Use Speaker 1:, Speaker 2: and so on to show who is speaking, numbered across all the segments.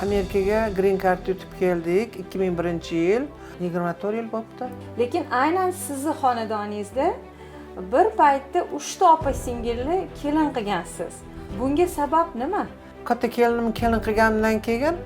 Speaker 1: Amerikaga green card yutib keldik 2001-yil, 24 yil bo'libdi.
Speaker 2: Lekin aynan sizni xonadoningizda bir paytda uchta opa singilni kelin qilgansiz. Bunga sabab nima?
Speaker 1: Katta kelinimni kelin qilganimdan keyin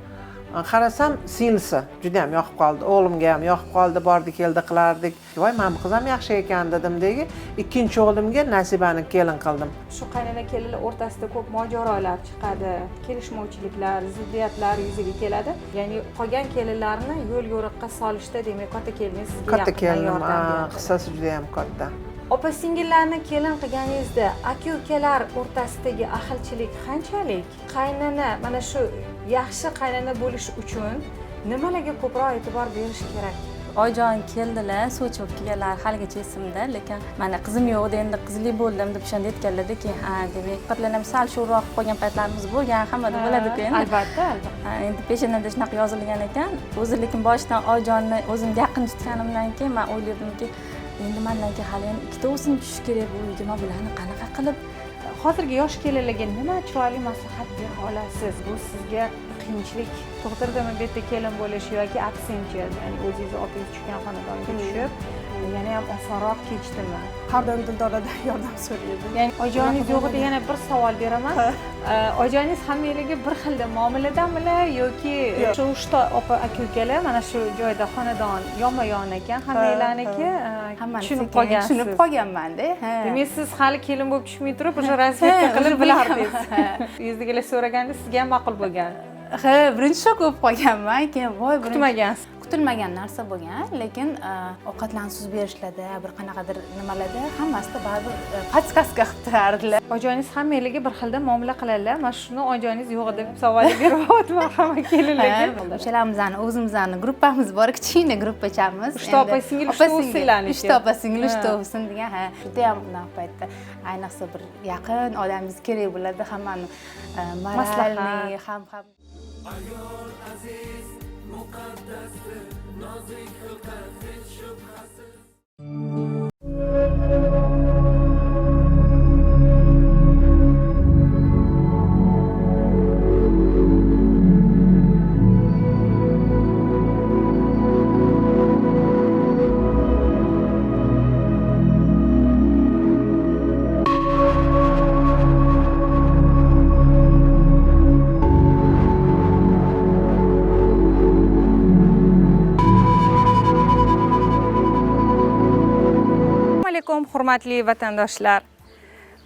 Speaker 1: qarasam, singlisi juda ham yoqib qoldi, o'g'limga ham yoqib qoldi. Bordi keldi qilardik. Voy, mana bu qiz ham yaxshi ekan, dedimdagi, ikkinchi o'g'limga Nasibani kelin qildim.
Speaker 2: Shu qaynona kelinlar o'rtasida ko'p mojarolar chiqadi, kelishmovchiliklar, ziddiyatlar yuzaga keladi. Ya'ni qolgan kelinlarni yo'l yo'riqqa solishda, demak, katta keliningiz sizga
Speaker 1: Katta
Speaker 2: yaqindan
Speaker 1: kelinim
Speaker 2: yordam berdi.
Speaker 1: Hissasi juda ham katta.
Speaker 2: Opa singillarni kelin qilganingizda aka ukalar o'rtasidagi ahilchilik qanchalik? Qaynona mana shu yaxshi qaynona bo'lish uchun nimalarga ko'proq e'tibor berish kerak?
Speaker 3: Oyijon keldilar, sovchi bo'lib kelganlar, haligacha esimda. Lekin mana qizim yo'q edi, endi qizli bo'ldim deb o'shanda aytganlarda, keyin ha, demak, ovqatlar ham sal sho'rroq qilib qolgan paytlarimiz bo'lgan, hammada bo'ladiku endi.
Speaker 2: Albatta, albatta.
Speaker 3: Ha, endi peshonada shunaqa yozilgan ekan o'zi. Lekin boshidan Oyijonni o'zimga yaqin tutganimdan keyin man o'ylardimki, endi mandan keyin hali yana ikkita o'sim tushishi kerak bu uyga, man bularni qanaqa qilib.
Speaker 2: Hozirgi yosh kelinlarga nima chiroyli maslahat bera olasiz? Bu sizga qiyinchilik tug'dirdimi bu yerda kelin bo'lish yoki aksincha, ya'ni o'zingizni opingiz tushgan xonadonga tushib yana ham osonroq kechdimi?
Speaker 4: Har doim Dildoradan yordam so'raydi.
Speaker 2: Ya'ni oyijoningiz yo'g'ida yana bir savol beraman. Oyijoningiz hammanglarga bir xilda muomaladamilar yoki
Speaker 4: Yo'q.
Speaker 2: shu uchta opa aka ukalar mana shu joyda xonadon yonma yon ekan hammanglarniki,
Speaker 5: Hammani
Speaker 2: tushunib
Speaker 5: sekin
Speaker 2: qolgansiz.
Speaker 5: Tushunib qolganmanda, ha.
Speaker 2: Demak, siz hali kelin bo'lib tushmay turib, уже разведка qilib
Speaker 5: Уже
Speaker 2: bilardingiz.
Speaker 5: bilganman.
Speaker 2: Uyingizdagilar so'raganda sizga ham ma'qul bo'lgan.
Speaker 5: Ha, birinchi shok bo'lib qolganman, keyin voy,
Speaker 2: Kutmagansiz.
Speaker 5: Kutilmagan narsa bo'lgan, lekin ovqatlarni suzib berishlarda, bir qanaqadir nimalarda, hammasida baribir подсказка qilib turardilar.
Speaker 2: Oyijoningiz hammanglarga bir xilda muomala qiladilar. Man shuni oyijoningiz yo'q deb savol beryapman hamma kelinlarga.
Speaker 5: O'shalarimizni o'zimizni gruppamiz bor, kichkina gruppachamiz.
Speaker 2: Uchta opa singil,
Speaker 5: Opa
Speaker 2: uchta
Speaker 5: singil,
Speaker 2: o'g'illarniki.
Speaker 5: Uchta opa singil, uchta o'g'ilsin degan, ha. Judayam bunaqa paytda, ayniqsa, bir yaqin odamingiz kerak bo'ladi, hammani моральный ham.
Speaker 6: Ayol aziz, muqaddasdir, nozik xilqat, hech shubhasiz.
Speaker 2: Assalomu alaykum, hurmatli vatandoshlar.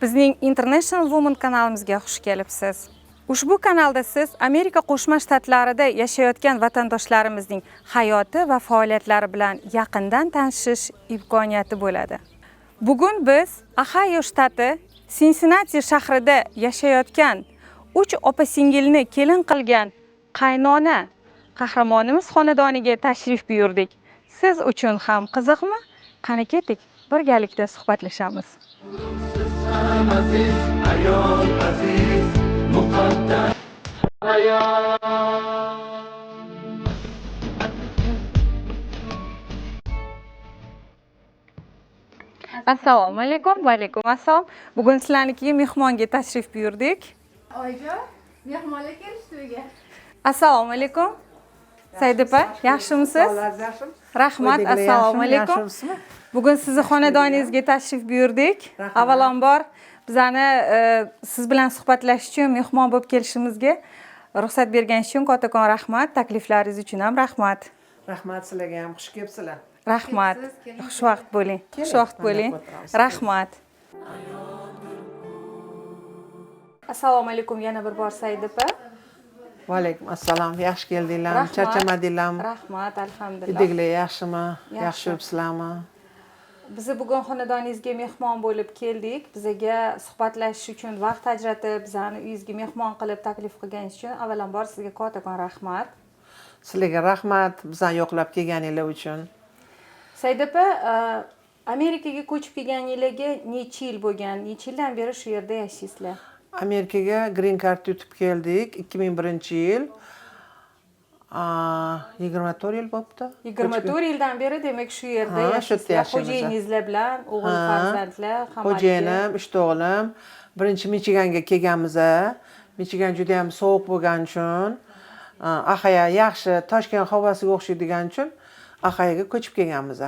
Speaker 2: Bizning International Woman kanalimizga xush kelibsiz. Ushbu kanalda siz Amerika Qo'shma Shtatlarida yashayotgan vatandoshlarimizning hayoti va faoliyatlari bilan yaqindan tanishish imkoniyati bo'ladi. Bugun biz Ohio shtati Sinsinati shahrida yashayotgan, uch opa singilni kelin qilgan qaynona qahramonimiz xonadoniga tashrif buyurdik. Siz uchun ham qiziqmi? Qani ketdik, birgalikda suhbatlashamiz.
Speaker 6: Ham aziz, ayol aziz, muqaddas ayol.
Speaker 2: Assalomu alaykum, va alaykum assalom. Bugun sizlarnikiga mehmonga tashrif buyurdik.
Speaker 5: Oyijon, mehmonlar kelishdi uyga.
Speaker 2: Assalomu alaykum. Saida opa, yaxshimisiz?
Speaker 1: Sog'ligingiz yaxshimi?
Speaker 2: Rahmat,
Speaker 1: Uydagilar
Speaker 2: assalomu
Speaker 1: yaxshimi?
Speaker 2: alaykum.
Speaker 1: Yaxshimisizmi?
Speaker 2: Bugun sizni xonadoningizga tashrif buyurdik.
Speaker 1: Rahmat.
Speaker 2: Avvalambor bizani siz bilan suhbatlashish uchun mehmon bo'lib kelishimizga ruxsat berganingiz uchun kattakon rahmat, takliflaringiz uchun ham rahmat.
Speaker 1: Rahmat sizlarga ham, xush kelibsizlar.
Speaker 2: Rahmat. Xushvaqt bo'ling. Xushvaqt
Speaker 1: Mana
Speaker 2: bo'ling.
Speaker 1: o'tiramiz.
Speaker 2: Rahmat. Assalomu alaykum yana bir bor, Saida opa.
Speaker 1: Va alaykum assalom, yaxshi keldinglarmi?
Speaker 2: Rahmat.
Speaker 1: Charchamadinglarmi?
Speaker 2: Rahmat, alhamdulillah.
Speaker 1: Uydagilar yaxshimi?
Speaker 2: Yaxshi.
Speaker 1: Yaxshi yuribsizlarmi?
Speaker 2: Biz bugun xonadoningizga mehmon bo'lib keldik. Bizaga suhbatlashish uchun vaqt ajratib, bizani uyingizga mehmon qilib taklif qilganingiz uchun avvalambor sizga kattakon rahmat.
Speaker 1: Sizlarga rahmat bizani yo'qlab kelganinglar uchun.
Speaker 2: Saida opa, Amerikaga ko'chib kelganinglarga necha yil bo'lgan? Necha yildan beri shu yerda yashaysizlar?
Speaker 1: Amerikaga green card yutib keldik 2001-yil, 24 yil bo'libdi.
Speaker 2: 24 yildan beri, demak, shu yerda
Speaker 1: Ha, shu yerda
Speaker 2: yashaysizlar.
Speaker 1: yashaymiz.
Speaker 2: Xo'jayiningizlar bilan, o'g'il
Speaker 1: Ha.
Speaker 2: farzandlar, hammasi.
Speaker 1: Xo'jayinim, uchta o'g'lim. Birinchi Michiganga kelganmiz. Michigan juda yam sovuq bo'lgani uchun Ohayo yaxshi, Toshkent havosiga o'xshaydigani uchun Ohayoga ko'chib kelganmiz.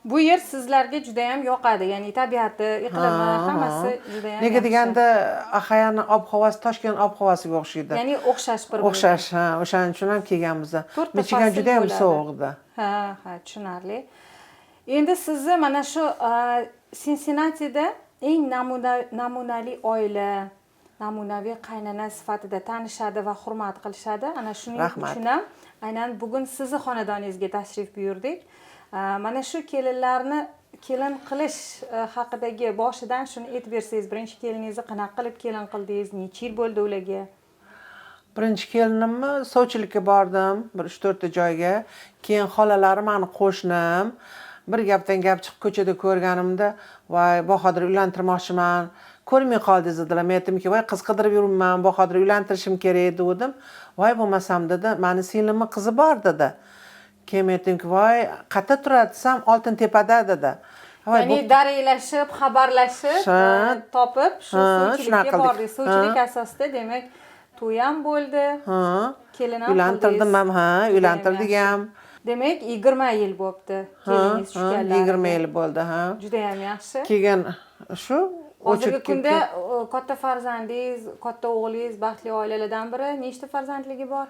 Speaker 2: Bu yer sizlarga judayam yoqadi, ya'ni tabiati, iqlimi, hammasi judayam
Speaker 1: Nega
Speaker 2: yaxshi.
Speaker 1: deganda, Ohayoni ob havosi Toshkent ob havosiga o'xshaydi.
Speaker 2: Ya'ni o'xshash bir
Speaker 1: O'xshash, ha, o'shaning uchun ham kelganmiz.
Speaker 2: To'rtta
Speaker 1: Michigan
Speaker 2: fasl
Speaker 1: juda ham
Speaker 2: bo'ladi.
Speaker 1: sovuqda.
Speaker 2: Ha, tushunarli. Endi sizni mana shu Sinsinnatida eng namunali oila, namunaviy qaynona sifatida tanishadi va hurmat qilishadi. Ana shuning
Speaker 1: Rahmat.
Speaker 2: uchun ham aynan bugun sizni xonadoningizga tashrif buyurdik. Mana shu kelinlarni kelin qilish haqidagi boshidan shuni aytib bersangiz, birinchi keliningizni qanaqa qilib kelin qildingiz, necha yil bo'ldi ularga?
Speaker 1: Birinchi kelinimni sovchilikka bordim bir uch to'rtta joyga. Keyin xolalari mani qo'shnim, bir gapdan gap chiqib, ko'chada ko'rganimda, "Voy, Bahodir, uylantirmoqchiman, ko'rmay qoldingiz", dedilar. Men aytdimki, "Voy, qiz qidirib yuribman, Bahodir, uylantirishim kerak", degandim. "Voy, bo'lmasam", dedi, "mani singlimni qizi bor", dedi. Keyin men aytdimki, "Voy, qayerda turadi?" desam, "Oltin tepada", dedi. Voy,
Speaker 2: Ya'ni darenglashib, xabarlashib, topib, shu
Speaker 1: shunaqa
Speaker 2: sovchilikka
Speaker 1: qildik.
Speaker 2: bordingiz. Sovchilik asosida, demak, to'y ham bo'ldi, kelin ham
Speaker 1: Uylantirdim
Speaker 2: qildingiz.
Speaker 1: ham, ha.
Speaker 2: Judayam
Speaker 1: Uylantirdik
Speaker 2: yaxshi.
Speaker 1: ham.
Speaker 2: Demak, 20 yil bo'libdi keliningiz tushganlariga.
Speaker 1: 20 yil bo'ldi, ha.
Speaker 2: Judayam yaxshi.
Speaker 1: Keyin shu
Speaker 2: Hozirgi
Speaker 1: o'chib
Speaker 2: kunda
Speaker 1: ketdi.
Speaker 2: Katta farzandingiz, katta o'g'lingiz baxtli oilalardan biri. Nechta farzandligi bor?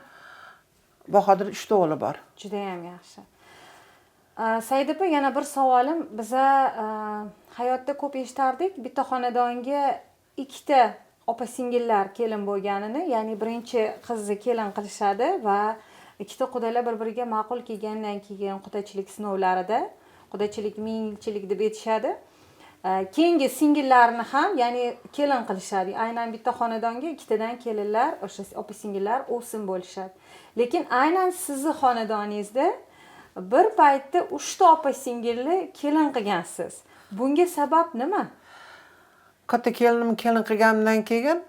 Speaker 1: Bahodir uchta o'g'li bor.
Speaker 2: Judayam yaxshi. Saida opa, yana bir savolim. Biza hayotda ko'p eshitardik bitta xonadonga ikkita opa singillar kelin bo'lganini, ya'ni birinchi qizni kelin qilishadi va ikkita qudalar bir biriga ma'qul kelgandan keyin qudachilik sinovlarida, qudachilik ming yilchilik deb aytishadi, keyingi singillarni ham, ya'ni kelin qilishadi. Aynan bitta xonadonga ikkitadan kelinlar, o'sha opa singillar ovsin bo'lishadi. Lekin aynan sizni xonadoningizda bir paytda uchta opa singilni kelin qilgansiz. Bunga sabab nima?
Speaker 1: Katta kelinimni kelin qilganimdan keyin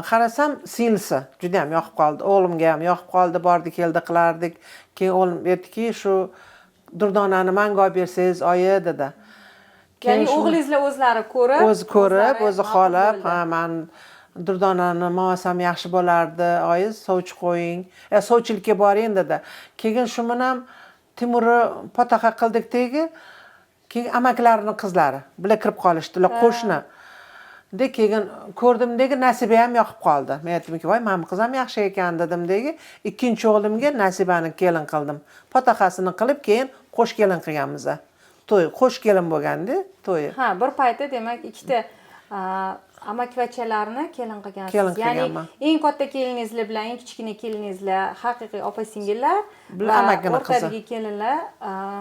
Speaker 1: qarasam, singlisi juda ham yoqib qoldi. O'g'limga ham yoqib qoldi, bordi keldi qilardik. Keyin o'g'lim aytdiki, "Shu Durdonani manga olib bersangiz, oyi", dedi. Keyin
Speaker 2: Ya'ni o'g'lingizlar o'zlari ko'rib,
Speaker 1: o'zi ko'rib,
Speaker 2: o'zlari
Speaker 1: o'zi
Speaker 2: ma'qul
Speaker 1: xohlab,
Speaker 2: bo'ldi.
Speaker 1: "Ha, man Durdonani olsam yaxshi bo'lardi, oyi, sovchi qo'ying, sovchilikka boring", dedi. Keyin shu bilan Timurni fotiha qildik tegi. Keyin amakilarini qizlari bular kirib qolishdi, ular qo'shni de. Keyin ko'rdim degi, Nasiba ham yoqib qoldi. Men aytdimki, "Voy, mana bu qiz ham yaxshi ekan", dedim degi. Ikkinchi o'g'limga Nasibani kelin qildim. Fotihasini qilib, keyin qo'sh kelin qilganmiz. To'y qo'sh kelin bo'lganda to'yi.
Speaker 2: Ha, bir paytda, demak, ikkita amakivachchalarni kelin qilgansiz.
Speaker 1: Kelin
Speaker 2: Ya'ni
Speaker 1: qilganman.
Speaker 2: eng katta keliningizlar bilan eng kichkina keliningizlar haqiqiy opa singillar
Speaker 1: Bular
Speaker 2: va
Speaker 1: amakini qizi.
Speaker 2: o'rtadagi kelinlar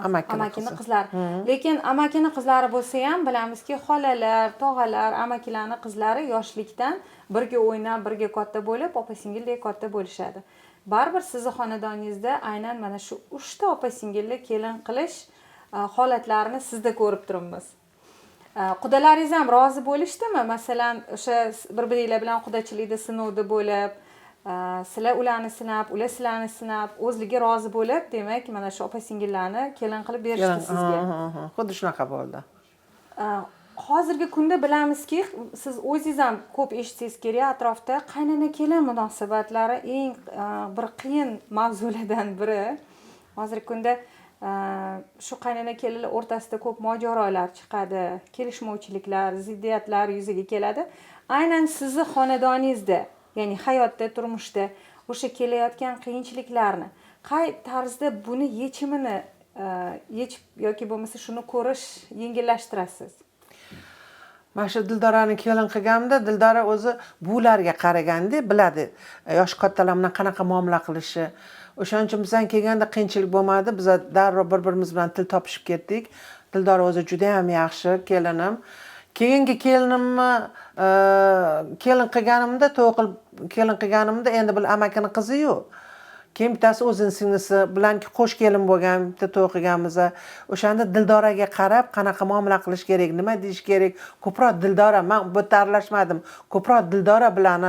Speaker 1: Amakini
Speaker 2: amakini
Speaker 1: qizi.
Speaker 2: qizlari. Lekin amakini qizlari bo'lsa ham, bilamizki, xolalar, tog'alar, amakilarni qizlari yoshlikdan birga o'ynab, birga katta bo'lib, opa singildek katta bo'lishadi. Baribir sizni xonadoningizda aynan mana shu uchta opa singilni kelin qilish holatlarini sizda ko'rib turibmiz. Qudalaringiz ham rozi bo'lishdimi? Masalan, o'sha bir biringlar bilan qudachilikda sinovda bo'lib, sizlar ularni sinab, ular sizlarni sinab, o'zligi rozi bo'lib, demak, mana shu opa singillarni kelin qilib berishdi sizga.
Speaker 1: Ha. Xuddi shunaqa bo'ldi.
Speaker 2: Hozirgi kunda bilamizki, siz o'zingiz ham ko'p eshitsangiz kerak, atrofda qaynona kelin munosabatlari eng bir qiyin mavzulardan biri. Hozirgi kunda shu qaynona kelinlar o'rtasida ko'p mojarolar chiqadi, kelishmovchiliklar, ziddiyatlar yuzaga keladi. Aynan sizni xonadoningizda, ya'ni hayotda, turmushda o'sha kelayotgan qiyinchiliklarni qay tarzda buni yechimini yechib yoki bo'lmasa shuni ko'rish yengillashtirasiz?
Speaker 1: Mana shu Dildorani kelin qilganimda, Dildora o'zi bularga qaraganda biladi yoshi kattalar bilan qanaqa muomala qilishi. O'shaning uchun bizdan kelganda qiyinchilik bo'lmadi. Biz darrov bir birimiz bilan til topishib ketdik. Dildora o'zi juda yam yaxshi kelinim. Keyingi kelinimni kelin qilganimda, to'y qilib kelin qilganimda, endi bular amakini qiziyu, keyin bittasi o'zini singlisi bilan qo'sh kelin bo'lgan, bitta to'y qilganmiz. O'shanda Dildoraga qarab, qanaqa muomala qilish kerak, nima deyish kerak, ko'proq Dildora, man bu yerda aralashmadim, ko'proq Dildora bilan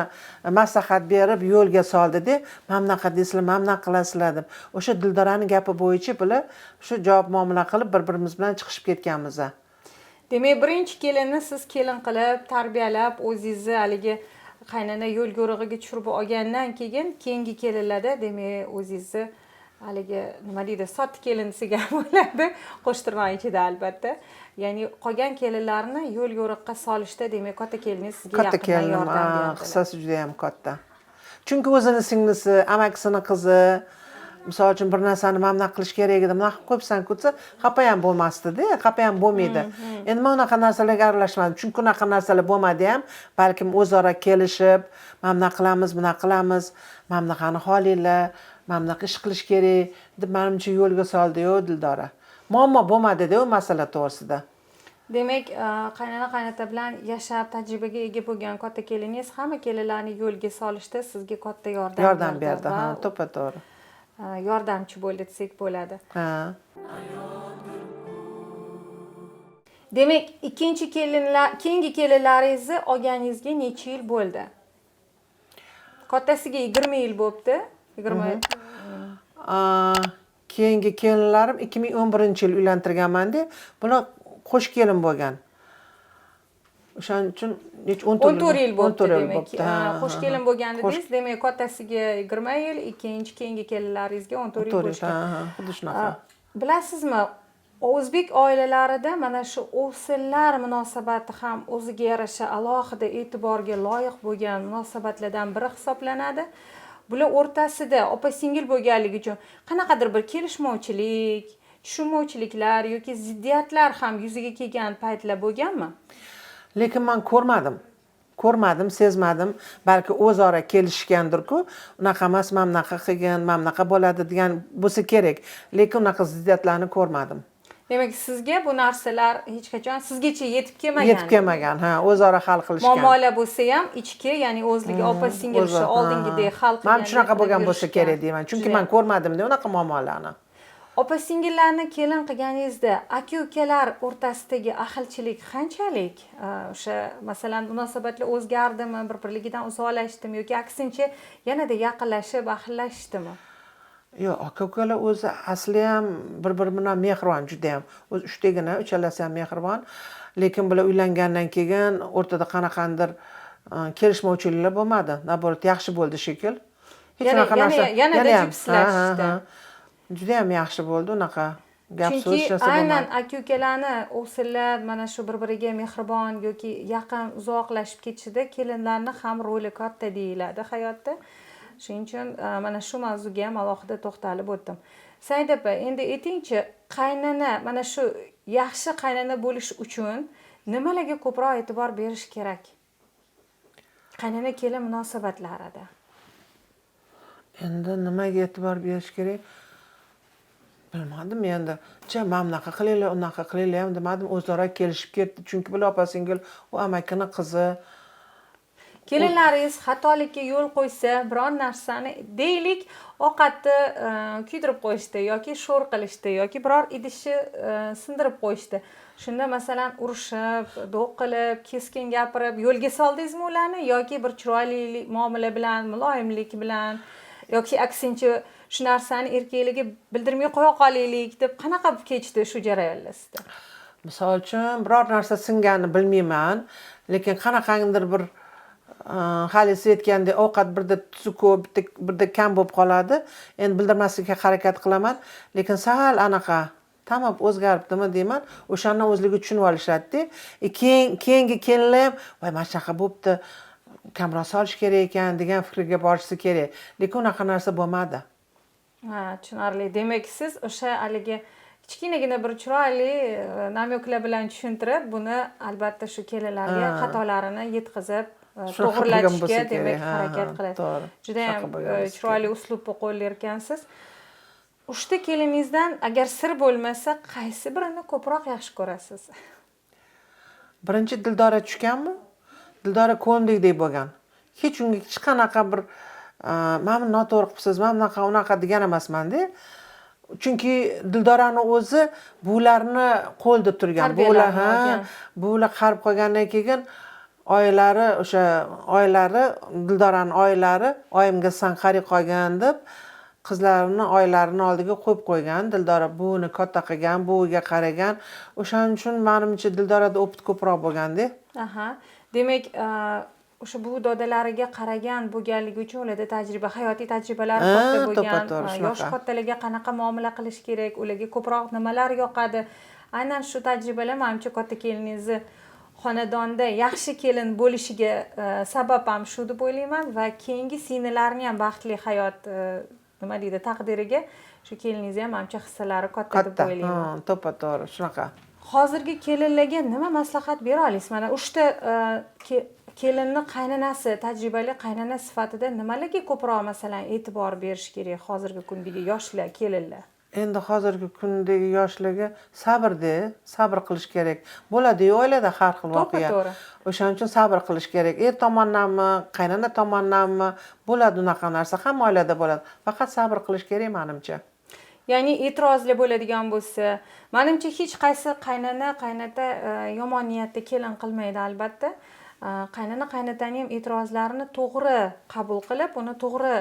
Speaker 1: maslahat berib yo'lga soldida. "Mana bunaqa deysizlar, mana bunaqa qilasizlar", deb. O'sha Dildorani gapi bo'yicha bular shu javob muomala qilib, bir birimiz bilan chiqishib ketganmiz.
Speaker 2: Demak, birinchi kelinni siz kelin qilib, tarbiyalab, o'zingizni haligi Qaynona yo'l yo'rig'iga tushirib olgandan keyin keyingi kelinlarda, demak, o'zingizni haligi, nima deydi, sotdi kelin desak ham bo'ladi, qo'shtirnoq ichida albatta, ya'ni qolgan kelinlarni yo'l yo'riqqa solishda, demak, katta keliningiz sizga
Speaker 1: Katta
Speaker 2: yaqindan
Speaker 1: kelinim
Speaker 2: yordam berdilar.
Speaker 1: Hissasi juda yam katta, chunki o'zini singlisi, amakisini qizi. Misol uchun, bir narsani mana bunaqa qilish kerak edi, bunaqa qilib qo'yibsan-ku desa, xafa ham bo'lmasdida, xafa ham bo'lmaydi. Endi man unaqa narsalarga aralashmadim, chunki unaqa narsalar bo'lmadi ham. Balkim o'zaro kelishib, mana bunaqa qilamiz, bunaqa qilamiz, mana bunaqani xohlanglar, mana bunaqa ish qilish kerak deb, manimcha, yo'lga soldiyu Dildora. Muammo bo'lmadida u masala to'g'risida.
Speaker 2: Demak, qaynona qaynota bilan yashab tajribaga ega bo'lgan katta keliningiz hamma kelinlarni yo'lga solishda sizga katta yordam
Speaker 1: Yordam
Speaker 2: berdi
Speaker 1: berdi.
Speaker 2: Va
Speaker 1: Ha, to'ppa to'g'ri.
Speaker 2: Yordamchi bo'ldi desak bo'ladi.
Speaker 1: Ha.
Speaker 2: Demak, ikkinchi kelinlar, keyingi kelinlaringizni olganingizga necha yil bo'ldi? Kattasiga 20 yil bo'libdi, 20.
Speaker 1: Keyingi kelinlarim 2011-yil uylantirganmanda, bular qo'sh kelin bo'lgan. O'shaning uchun necha, 14.
Speaker 2: 14 yil bo'libdi.
Speaker 1: 14 yil
Speaker 2: Demak,
Speaker 1: bo'libdi, ha,
Speaker 2: qo'sh
Speaker 1: ha,
Speaker 2: kelin
Speaker 1: ha.
Speaker 2: bo'lgan
Speaker 1: Qo'sh
Speaker 2: dedingiz, demak, kattasiga 20 yil, ikkinchi keyingi kelinlaringizga 14 yil
Speaker 1: 14 yil.
Speaker 2: bo'lishgan.
Speaker 1: Ha, xuddi shunaqa.
Speaker 2: Bilasizmi, o'zbek oilalarida mana shu ovsinlar munosabati ham o'ziga yarasha alohida e'tiborga loyiq bo'lgan munosabatlardan biri hisoblanadi. Bular o'rtasida opa singil bo'lganligi uchun qanaqadir bir kelishmovchilik, tushunmovchiliklar yoki ziddiyatlar ham yuzaga kelgan paytlar bo'lganmi?
Speaker 1: Lekin man ko'rmadim, ko'rmadim, sezmadim. Balki o'zaro kelishgandirku, unaqa emas, mana bunaqa qilgin, mana bunaqa bo'ladi degan bo'lsa kerak, lekin unaqa ziddiyatlarni ko'rmadim.
Speaker 2: Demak, sizga bu narsalar hech qachon, sizgacha yetib kelmagan.
Speaker 1: Yetib kelmagan, ha, o'zaro hal qilishgan.
Speaker 2: Muammolar bo'lsa ham ichki, ya'ni o'zligi opa singil o'sha oldingidek hal
Speaker 1: Man
Speaker 2: qilgandek
Speaker 1: shunaqa
Speaker 2: qilib
Speaker 1: bo'lgan bo'lsa
Speaker 2: yurishgan.
Speaker 1: kerak deyman, chunki
Speaker 2: Judayam.
Speaker 1: man ko'rmadimda unaqa muammolarni.
Speaker 2: Opa singillarni kelin qilganingizda aka ukalar o'rtasidagi ahilchilik qanchalik? O'sha, masalan, munosabatlar o'zgardimi, bir birligidan uzoqlashdimi yoki aksincha yanada yaqinlashib, ahillashdimi?
Speaker 1: Yo'q, aka ukalar o'zi asli ham bir biri bilan mehribon judayam. O'zi uchtagina, uchalasi ham mehribon, lekin bular uylangandan keyin o'rtada qanaqandir kelishmovchiliklar bo'lmadi, наоборот, yaxshi bo'ldi shekil. Hech unaqa narsa
Speaker 2: yanada
Speaker 1: yanayam,
Speaker 2: jipslashdi.
Speaker 1: Ha. Judayam yaxshi bo'ldi, unaqa gap so'z,
Speaker 2: Chunki
Speaker 1: hech narsa
Speaker 2: aynan
Speaker 1: bo'lmadi.
Speaker 2: Aka ukalarni, ovsinlar mana shu bir biriga mehribon yoki yaqin, uzoqlashib ketishida kelinlarni ham roli katta deyiladi hayotda. Shuning uchun mana shu mavzuga ham alohida to'xtalib o'tdim. Saida opa, endi aytingchi, qaynona, mana shu yaxshi qaynona bo'lish uchun nimalarga ko'proq e'tibor berish kerak qaynona kelin munosabatlarida?
Speaker 1: Endi nimaga e'tibor berish kerak, bilmadim endi. Cha, mana bunaqa qilinglar, unaqa qilinglar ham demadim, o'zaro kelishib ketdi, chunki bular opa singil, u amakini qizi.
Speaker 2: Kelinlaringiz xatolikka yo'l qo'ysa, biron narsani, deylik, ovqatni kuydirib qo'yishdi yoki sho'r qilishdi yoki biror idishni sindirib qo'yishdi, shunda, masalan, urushib, do'q qilib, keskin gapirib yo'lga soldingizmi ularni yoki bir chiroyli muomala bilan, muloyimlik bilan yoki aksincha shu narsani erkaklarga bildirmay qo'ya qolaylik deb, qanaqa kechdi shu jarayonlar sizda?
Speaker 1: Misol uchun, biror narsa singanini bilmayman, lekin qanaqangidir bir hali siz aytgandek, ovqat birda tuzi ko'p, birda kam bo'lib qoladi. Endi bildirmaslikka harakat qilaman, lekin sal anaqa tamom o'zgaribdimi deyman, o'shandan o'zligi tushunib olishadida. Keyin keyingi kelinlar ham, voy, mana shunaqa bo'libdi, kamroq solish kerak ekan degan fikrga borishsa kerak, lekin unaqa narsa bo'lmadi.
Speaker 2: Ha, tushunarli. Demak, siz o'sha haligi kichkinagina bir chiroyli намёк lar bilan tushuntirib, buni albatta shu kelinlarga xatolarini yetkazib,
Speaker 1: Shunaqa bo'lgan
Speaker 2: to'g'irlatishga,
Speaker 1: bo'lsa kerak.
Speaker 2: demak,
Speaker 1: Ha,
Speaker 2: harakat
Speaker 1: ha,
Speaker 2: qilasiz.
Speaker 1: To'g'ri.
Speaker 2: Judayam
Speaker 1: Shunaqa bo'lgan bo'lsa
Speaker 2: chiroyli
Speaker 1: kerak.
Speaker 2: uslubni qo'llar ekansiz. Uchta keliningizdan, agar sir bo'lmasa, qaysi birini ko'proq yaxshi ko'rasiz?
Speaker 1: Birinchi Dildora tushganmi, Dildora ko'ngildek bo'lgan. Hech unga hech qanaqa bir mana buni noto'g'ri qilibsiz, mana bunaqa, unaqa degan emasmanda, chunki Dildorani o'zi buvilarni qo'lida turgan, buvilar
Speaker 2: Tarbiyalarini
Speaker 1: ha,
Speaker 2: olgan.
Speaker 1: Buvilar qarib qolgandan keyin oyilari, o'sha oyilari, Dildorani oyilari oyimga san qarab qolgan deb, qizlarini oyilarini oldiga qo'yib qo'ygan. Dildora buvini katta qilgan, buviga qaragan. O'shaning uchun, manimcha, Dildorada опыт ko'proq bo'lganda.
Speaker 2: Aha, demak, O'sha buvi dodalariga qaragan bo'lganligi uchun ularda tajriba, hayotiy tajribalari katta bo'lgan.
Speaker 1: To'ppa-to'g'ri, shunaqa.
Speaker 2: Yosh kattalarga qanaqa muomala qilish kerak, ularga ko'proq nimalar yoqadi, aynan shu tajribalar manimcha katta keliningizni xonadonda yaxshi kelin bo'lishiga sabab ham shu deb o'ylayman. Va keyingi singlilarini ham baxtli hayot, nima deydi, taqdiriga shu keliningizni ham manimcha hissalari katta deb
Speaker 1: Katta.
Speaker 2: o'ylayman.
Speaker 1: To'ppa to'g'ri, shunaqa.
Speaker 2: Hozirgi kelinlarga nima maslahat bera olasiz? Mana 3 ta kelinni qaynonasi, tajribali qaynona sifatida nimalarga ko'proq, masalan, e'tibor berish kerak hozirgi kundagi yoshlar, kelinlar?
Speaker 1: Endi hozirgi kundagi yoshlarga sabrda, sabr qilish kerak. Bo'ladi-yu oilada har xil voqea. O'shaning uchun sabr qilish kerak. Er tomondanmi, qaynona tomondanmi, bo'ladi unaqa narsa, hamma oilada bo'ladi. Faqat sabr qilish kerak menimcha.
Speaker 2: Ya'ni e'tirozli bo'ladigan bo'lsa, manimcha hech qaysi qaynona, qaynota yomon niyatda kelin qilmaydi albatta. Qaynona, qaynotani ham e'tirozlarini to'g'ri qabul qilib, uni to'g'ri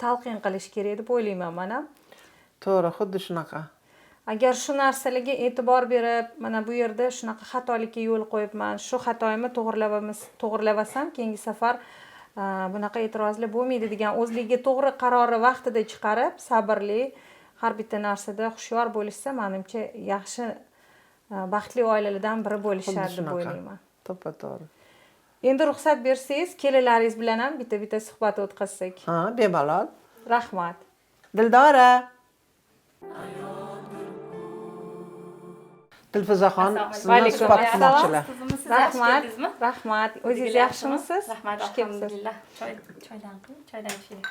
Speaker 2: talqin qilish kerak deb o'ylayman man ham.
Speaker 1: To'g'ri, xuddi shunaqa.
Speaker 2: Agar shu narsalarga e'tibor berib, mana bu yerda shunaqa xatolikka yo'l qo'yibman, shu xatoyimni to'g'irlavasam, keyingi safar bunaqa e'tirozlar bo'lmaydi degan o'zligiga to'g'ri qarori vaqtida chiqarib, sabrli, har bitta narsada hushyor bo'lishsa, manimcha yaxshi, baxtli oilalardan biri bo'lishadi deb o'ylayman.
Speaker 1: To'ppa to'g'ri.
Speaker 2: Endi ruxsat bersangiz, kelinlaringiz bilan ham bitta-bitta suhbat o'tkazsak.
Speaker 1: Ha, bemalol.
Speaker 2: Rahmat.
Speaker 1: Dildora. Dilfuzaxon, sizni
Speaker 2: Alaykum
Speaker 1: suhbat
Speaker 2: assalom.
Speaker 1: qilmoqchilar.
Speaker 2: Rahmat. Rahmat. O'zingiz yaxshimisiz?
Speaker 3: Rahmat,
Speaker 2: Xush kelibsiz.
Speaker 3: alhamdulillah. Choy, choydan qiling, choydan iching.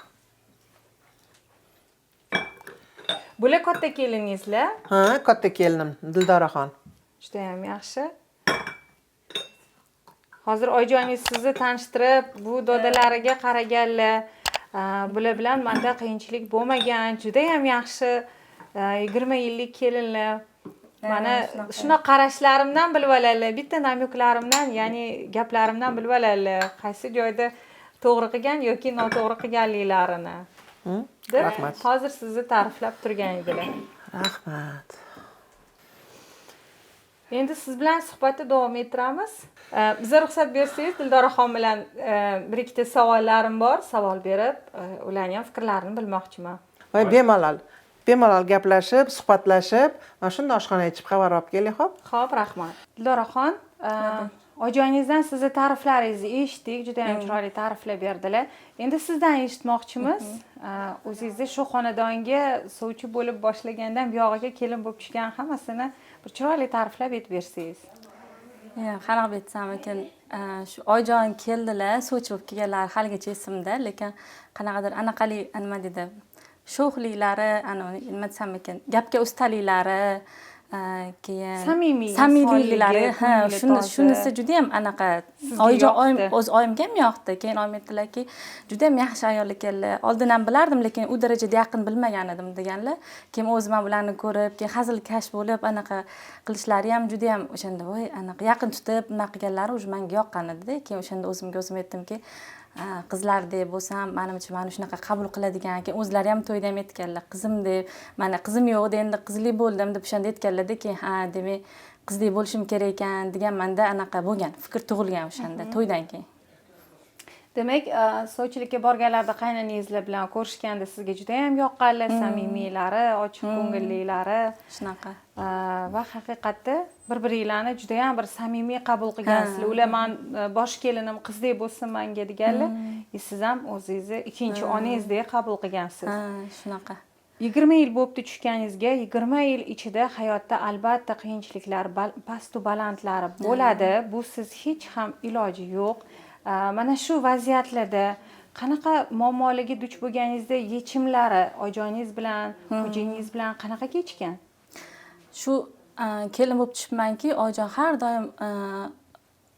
Speaker 2: Bular katta keliningizlar?
Speaker 1: Ha, katta kelinim Dildoraxon.
Speaker 2: Juda ham yaxshi. Hozir oyijoningiz sizni tanishtirib, bu dodalariga qaraganlar, bular bilan menda qiyinchilik bo'lmagan, juda ham yaxshi, 20 yillik kelinlar. Mana
Speaker 3: shunaqa.
Speaker 2: Shunaqa qarashlarimdan bilib oladilar, bitta намёк larimdan, ya'ni gaplarimdan bilib oladilar, qaysi joyda to'g'ri qilgan yoki noto'g'ri qilganliklarini. Deb
Speaker 1: Rahmat.
Speaker 2: hozir sizni ta'riflab turgan edilar.
Speaker 1: Rahmat.
Speaker 2: Endi siz bilan suhbatni davom ettiramiz. Biza ruxsat bersangiz, Dildoraxon bilan bir ikkita savollarim bor, savol berib, ularning ham fikrlarini bilmoqchiman.
Speaker 1: Voy, bemalol. Bemalol gaplashib, suhbatlashib, mana shunda oshxonaga chiqib xabar olib keling, xo'p?
Speaker 2: Xo'p, rahmat. Dildoraxon, oyijoningizdan sizni ta'riflaringizni eshitdik, juda ham chiroyli ta'riflar berdilar. Endi sizdan eshitmoqchimiz. O'zingizni shu xonadonga sovchi bo'lib boshlagandan buyog'iga kelin bo'lib tushgan hammasini bir chiroyli ta'riflab aytib bersangiz.
Speaker 3: Yo'q, qanaqa aytsam ekan, shu oyijon keldilar, sovchi bo'lib kelganlar haligacha esimda, lekin qanaqadir anaqalik, nima deydi, sho'xliklari, ana nima desam ekan, gapga ustaliklari, keyin
Speaker 2: Samimiy
Speaker 3: samimiyliklari,
Speaker 2: insonligi,
Speaker 3: ha,
Speaker 2: ko'ngli toza.
Speaker 3: Shunisi juda ham anaqa
Speaker 2: Sizga
Speaker 3: oyijon, oyim,
Speaker 2: yoqdi.
Speaker 3: O'z oyimga ham yoqdi. Keyin oyim aytdilarki, juda ham yaxshi ayol ekanlar. Oldin ham bilardim, lekin u darajada yaqin bilmagan edim deganlar. Keyin o'zim ham ularni ko'rib, keyin hazilkash bo'lib anaqa qilishlari ham juda ham o'shanda voy anaqa yaqin tutib nima qilganlari уже menga yoqqan edida. Keyin o'shanda o'zimga o'zim aytdimki, qizlardek bo'lsam, manimcha mani shunaqa qabul qiladigan. Keyin o'zlari ham to'yda ham aytganlar, qizim deb, mana qizim yo'q edi, endi qizli bo'ldim deb o'shanda aytganlarda, keyin ha, demak qizli bo'lishim kerak ekan degan manda anaqa bo'lgan, fikr tug'ilgan o'shanda to'ydan keyin.
Speaker 2: Demak, sovchilikka borganlarda qaynonangizlar bilan ko'rishganda sizga juda ham yoqqanlar, samimiylari, ochiq ko'ngilliklari.
Speaker 3: Shunaqa.
Speaker 2: Va haqiqatda bir-biringlarni juda ham bir samimiy qabul qilgansizlar. Ular man bosh kelinim qizdek bo'lsin manga deganlar, siz ham o'zingizni ikkinchi onangizdek qabul qilgansiz.
Speaker 3: Ha, shunaqa.
Speaker 2: 20 yil bo'libdi tushganingizga, 20 yil ichida hayotda albatta qiyinchiliklar, pastu balandlari bo'ladi. Bu siz hech ham iloji yo'q. Mana shu vaziyatlarda qanaqa muammolarga duch bo'lganingizda yechimlari oyijoningiz bilan, xo'jayingiz bilan qanaqa kechgan?
Speaker 3: Shu kelin bo'lib tushibmanki, oyijon har doim,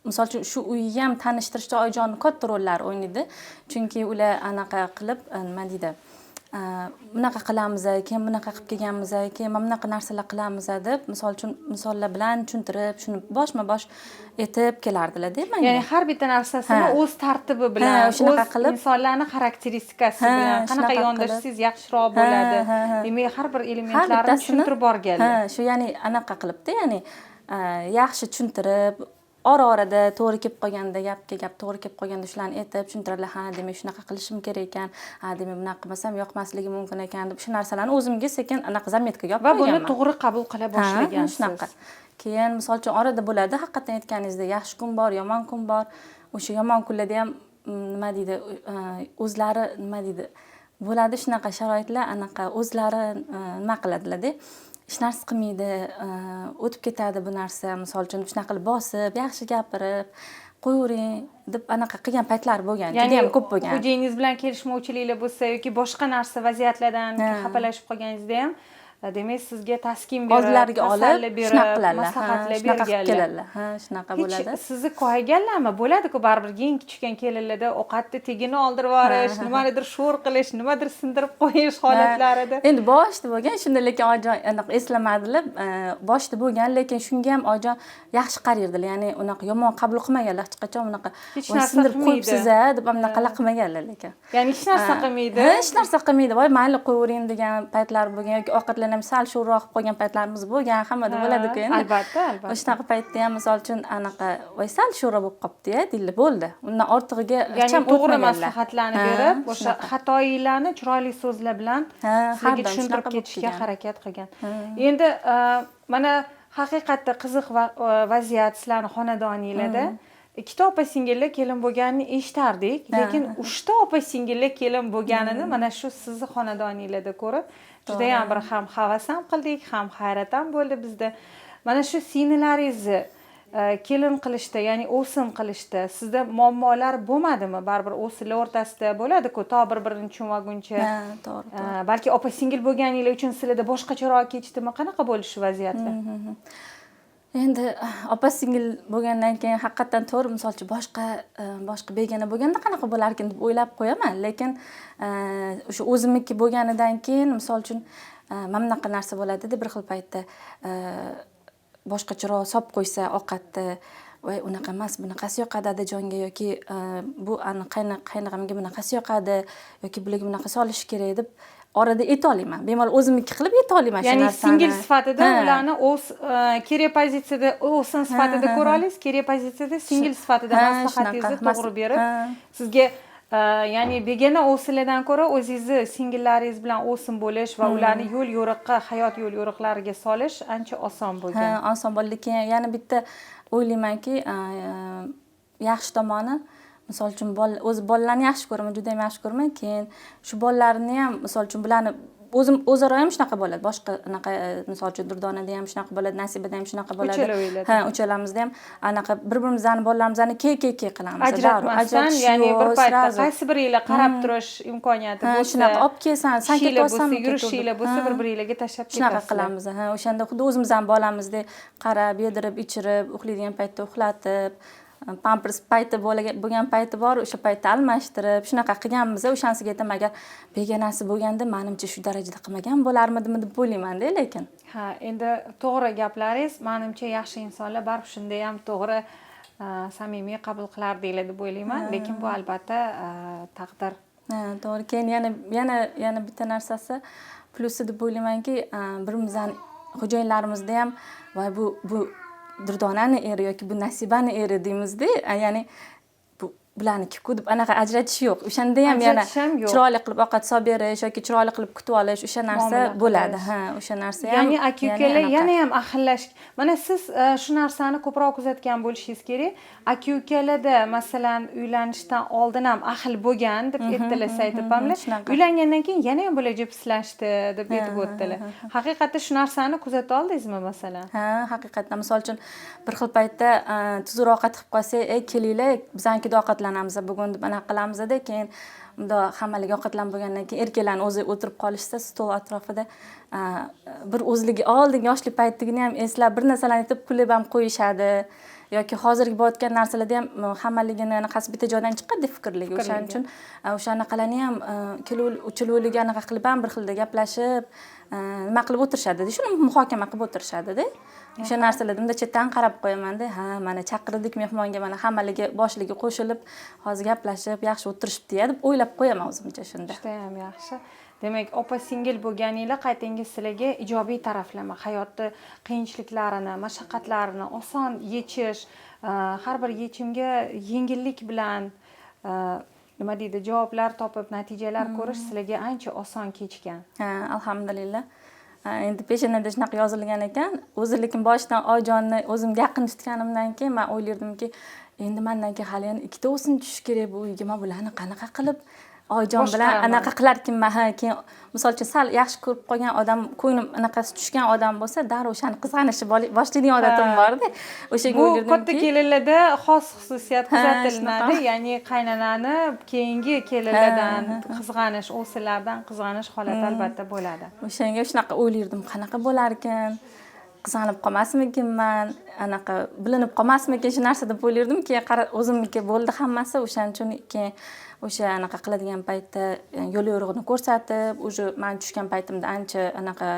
Speaker 3: misol uchun shu uyga ham tanishtirishda oyijon katta rollar o'ynaydi. Chunki ular anaqa qilib, nima deydi, bunaqa qilamiz, keyin bunaqa qilib kelganmiz, keyin mana bunaqa narsalar qilamiz deb, misol uchun misollar bilan tushuntirib, shuni boshma-bosh aytib kelardilar-da menga.
Speaker 2: Ya'ni har bitta narsasini o'z tartibi bilan,
Speaker 3: Ha, shunaqa
Speaker 2: o'z
Speaker 3: qilib.
Speaker 2: insonlarning xarakteristikasi bilan qanaqa
Speaker 3: Shunaqa qilib.
Speaker 2: yondashsangiz yaxshiroq bo'ladi.
Speaker 3: Ha, ha, ha.
Speaker 2: Demak, har bir
Speaker 3: Har
Speaker 2: elementlarini
Speaker 3: bittasini
Speaker 2: tushuntirib borganlar.
Speaker 3: Ha, shu ya'ni anaqa qilibdi, ya'ni, yaxshi tushuntirib, Ora orada to'g'ri kelib qolganda, gapga gap to'g'ri kelib qolganda shularni aytib tushuntiradilar. Ha, demak, shunaqa qilishim kerak ekan, ha, demak, bunaqa qilmasam yoqmasligi mumkin ekan deb, shu narsalarni o'zimga sekin anaqa заметка ga olib
Speaker 2: Va buni
Speaker 3: qo'yganman.
Speaker 2: to'g'ri qabul qila
Speaker 3: Ha,
Speaker 2: boshlagansiz.
Speaker 3: Shunaqa. Keyin, misol uchun, orada bo'ladi, haqiqatdan aytganingizdek, yaxshi kun bor, yomon kun bor. O'sha yomon kunlarda ham nima deydi, o'zlari, nima deydi, bo'ladi shunaqa sharoitlar, anaqa o'zlari nima qiladilarda, hech narsa qilmaydi, o'tib ketadi bu narsa. Misol uchun, shunaqa qilib bosib, yaxshi gapirib qo'yavering deb anaqa qilgan paytlar bo'lgan,
Speaker 2: Ya'ni
Speaker 3: judayam ko'p bo'lgan.
Speaker 2: xo'jayiningiz bilan kelishmovchiliklar bo'lsa yoki boshqa narsa, vaziyatlardan xafalashib qolganingizda ham, demak, sizga taskin berib,
Speaker 3: oldilariga
Speaker 2: tasalli
Speaker 3: olib
Speaker 2: berib,
Speaker 3: shunaqa qiladilar, ha,
Speaker 2: maslahatlar
Speaker 3: shunaqa qilib
Speaker 2: berganlar.
Speaker 3: keladilar, ha, shunaqa
Speaker 2: Hech
Speaker 3: bo'ladi.
Speaker 2: sizni koyiganlarmi? Bo'ladi-ku baribir yangi tushgan kelinlarda ovqatni tegini oldirib yuborish, nimanidir sho'r qilish, nimadir sindirib qo'yish holatlarida.
Speaker 3: Endi boshida bo'lgan shunda, lekin oyijon anaqa eslamadilar. Boshida bo'lgan, lekin shunga ham oyijon yaxshi qaraydilar, ya'ni unaqa yomon qabul qilmaganlar hech qachon unaqa.
Speaker 2: Hech
Speaker 3: "Voy,
Speaker 2: narsa
Speaker 3: sindirib
Speaker 2: qilmaydi."
Speaker 3: qo'yibsiz a deb anaqalar qilmaganlar lekin.
Speaker 2: Ya'ni hech narsa qilmaydi.
Speaker 3: Ha, hech narsa qilmaydi, voy, mayli, qo'yavering degan paytlar bo'lgan yoki ovqatlarni ham sal sho'rroq qilib qo'ygan paytlarimiz bo'lgan, hammada bo'ladi-ku endi.
Speaker 2: Albatta, albatta.
Speaker 3: Shunaqa paytda ham, misol uchun, anaqa voy, sal sho'rroq bo'lib qolibdi-ya deydilar, bo'ldi, undan ortig'iga hech
Speaker 2: Ya'ni
Speaker 3: ham
Speaker 2: to'g'ri
Speaker 3: o'tmaganlar.
Speaker 2: maslahatlarni
Speaker 3: Ha,
Speaker 2: berib, o'sha
Speaker 3: shunaqa.
Speaker 2: xatoyinglarni chiroyli so'zlar bilan
Speaker 3: Ha,
Speaker 2: sizlarga
Speaker 3: har doim
Speaker 2: tushuntirib
Speaker 3: shunaqa bo'lib
Speaker 2: ketishga
Speaker 3: kelgan.
Speaker 2: harakat qilgan. Endi mana haqiqatda qiziq vaziyat sizlarni xonadoninglarda. Ikkita opa singillar kelin bo'lganini eshitardik, lekin uchta opa singillar kelin bo'lganini mana shu sizni xonadoninglarda ko'rib, judayam bir ham havas ham qildik, ham hayrat ham bo'ldi bizda. Mana shu singillaringizni kelin qilishda, ya'ni ovsin qilishda sizda muammolar bo'lmadimi? Baribir ovsinlar o'rtasida bo'ladi-ku, to bir birini tushunmaguncha.
Speaker 3: Ha, to'g'ri, to'g'ri.
Speaker 2: Balki opa singil bo'lganinglar uchun sizlarda boshqacharoq kechdimi? Qanaqa bo'ldi shu vaziyatlar?
Speaker 3: Endi opa singil bo'lgandan keyin, haqiqatdan to'g'ri, misol uchun, boshqa begona bo'lganda qanaqa bo'larkin deb o'ylab qo'yaman, lekin o'sha o'zimniki bo'lganidan keyin, misol uchun, mana bunaqa narsa bo'ladida, bir xil paytda boshqacharoq solib qo'ysa ovqatni, voy, unaqa emas, bunaqasi yoqadi adajonga yoki bu qaynog'amga bunaqasi yoqadi yoki bularga bunaqa solish kerak deb orada aytolmayman, bemalol o'zimniki qilib aytolmayman shu
Speaker 2: Ya'ni
Speaker 3: narsani.
Speaker 2: singil sifatida
Speaker 3: Ha.
Speaker 2: ularni o'z kerak pozitsiyada ovsin sifatida ko'ra olasiz, kerak pozitsiyada singil sifatida
Speaker 3: Ha,
Speaker 2: maslahatingizni
Speaker 3: shunaqa.
Speaker 2: to'g'ri berib,
Speaker 3: Ha.
Speaker 2: sizga ya'ni begona ovsinlardan ko'ra o'zingizni singillaringiz bilan ovsin bo'lish va ularni yo'l yo'riqqa, hayot yo'l yo'riqlariga solish ancha oson bo'lgan.
Speaker 3: Ha, oson bo'ldi. Keyin yana bitta o'ylaymanki, yaxshi tomoni, misol uchun, o'zi bolalarni yaxshi ko'raman, juda ham yaxshi ko'raman. Keyin shu bolalarni ham, misol uchun, bularni o'zim o'zaro ham shunaqa bo'ladi, boshqa anaqa, misol uchun, Durdonada ham shunaqa bo'ladi, Nasibada ham shunaqa bo'ladi.
Speaker 2: Uchalovinglarda.
Speaker 3: Ha, uchalamizda ham anaqa bir birimizni bolalarimizni ke ke ke qilamiz.
Speaker 2: Ajratmasdan,
Speaker 3: Ajratish
Speaker 2: ya'ni bir
Speaker 3: yo'q,
Speaker 2: paytda
Speaker 3: сразу.
Speaker 2: qaysi biringlar qarab turish imkoniyati
Speaker 3: Ha,
Speaker 2: bo'lsa,
Speaker 3: shunaqa olib kelsan, san
Speaker 2: ishinglar bo'lsa,
Speaker 3: ketyapsanmi,
Speaker 2: yurishinglar bo'lsa,
Speaker 3: Ha.
Speaker 2: bir biringlarga tashlab
Speaker 3: Shunaqa
Speaker 2: ketasizlar.
Speaker 3: qilamiz, ha, o'shanda xuddi o'zimizni bolamizdek qarab, yedirib, ichirib, uxlaydigan paytda uxlatib, pampers payti bo'lgan payti bor, o'sha paytda almashtirib, shunaqa qilganmiz. O'shanisiga aytaman, agar begonasi bo'lganda, manimcha, shu darajada qilmagan bo'larmidimi deb o'ylaymanda lekin.
Speaker 2: Ha, endi to'g'ri gaplaringiz, manimcha, yaxshi insonlar baribir shunda ham to'g'ri, samimiy qabul qilardinglar deb o'ylayman, lekin bu albatta taqdir.
Speaker 3: Ha, to'g'ri. Keyin yana bitta narsasi, plyusi deb o'ylaymanki, birimizni xo'jayinlarimizda ham voy, bu Durdonani eri yoki bu Nasibani eri deymizda, ya'ni bu bularniki-ku deb anaqa ajratish yo'q. O'shanda ham yana
Speaker 2: Ajratish ham yo'q.
Speaker 3: chiroyli qilib ovqat solib berish yoki chiroyli qilib kutib olish, o'sha narsa
Speaker 2: Muomala
Speaker 3: bo'ladi.
Speaker 2: qilish.
Speaker 3: Ha, o'sha narsa ham.
Speaker 2: Ya'ni aka ukalar
Speaker 3: anaqa.
Speaker 2: yana ham ahillashg. Mana siz shu narsani ko'proq kuzatgan bo'lishingiz kerak. Aka ukalarda, masalan, uylanishdan oldin ham ahil bo'lgan deb aytdilar Said opamlar.
Speaker 3: Shunaqa.
Speaker 2: Uylangandan keyin yana ham bular jipslashdi deb aytib o'tdilar. Haqiqatda shu narsani kuzata oldingizmi, masalan?
Speaker 3: Ha, haqiqatdan, misol uchun, bir xil paytda tuzukroq ovqat qilib qolsak, ey, kelinglar, bizanikida ovqatlanamiz bugun deb anaqa qilamizda, keyin bundoq hammaligi ovqatlanib bo'lgandan keyin erkaklarni o'zi o'tirib qolishsa stol atrofida, bir o'zligi oldingi yoshlik paytligini ham eslab, bir narsalarni aytib kulib ham qo'yishadi yoki hozirgi bo'layotgan narsalarda ham hammaligini anaqasi bitta joydan chiqadi fikrligi. O'shaning uchun o'sha anaqalarni ham uchalovligi anaqa qilib ham bir xilda gaplashib, nima qilib o'tirishadida, shuni muhokama qilib o'tirishadida. O'sha narsalarda bunday chetdan qarab qo'yamanda, ha, mana chaqirdik mehmonga, mana hammaligi boshligi qo'shilib hozir gaplashib yaxshi o'tirishibdi deb o'ylab qo'yaman o'zimcha shunda.
Speaker 2: Judayam yaxshi. Demak, opa singil bo'lganinglar qaytanga sizlarga ijobiy taraflama, hayotni qiyinchiliklarini, mashaqqatlarini oson yechish, har bir yechimga yengillik bilan nima deydi, javoblar topib, natijalar ko'rish sizlarga ancha oson kechgan.
Speaker 3: Ha, alhamdulillah. Ha, endi peshonada shunaqa yozilgan ekan o'zi. Lekin boshidan Oyijonni o'zimga yaqin tutganimdan keyin man o'ylardimki, endi mandan keyin hali yana ikkita o'sim tushishi kerak bu uyga, man bularni qanaqa qilib Oyijon bilan
Speaker 2: boshqaraman.
Speaker 3: anaqa qilarkinman. Ha, keyin misol uchun sal yaxshi ko'rib qolgan odam, ko'nglim anaqasi tushgan odam bo'lsa, darrov o'shani qizg'anishni boshlaydigan odatim borda. O'shanga
Speaker 2: Bu
Speaker 3: o'ylardimki
Speaker 2: katta kelinlarda xos xususiyat
Speaker 3: Ha,
Speaker 2: kuzatilinadi,
Speaker 3: shunaqa.
Speaker 2: ya'ni qaynonani keyingi kelinlardan qizg'anish, o'g'sillardan qizg'anish holati albatta bo'ladi.
Speaker 3: O'shanga shunaqa o'ylardim, qanaqa bo'larkan, qizg'anib qolmasmikinman, anaqa bilinib qolmasmikin shu narsa deb o'ylardim. Keyin qara, o'zimniki bo'ldi hammasi. O'shaning uchun keyin o'sha anaqa qiladigan paytda yo'l yo'rig'ini ko'rsatib, уже man tushgan paytimda ancha anaqa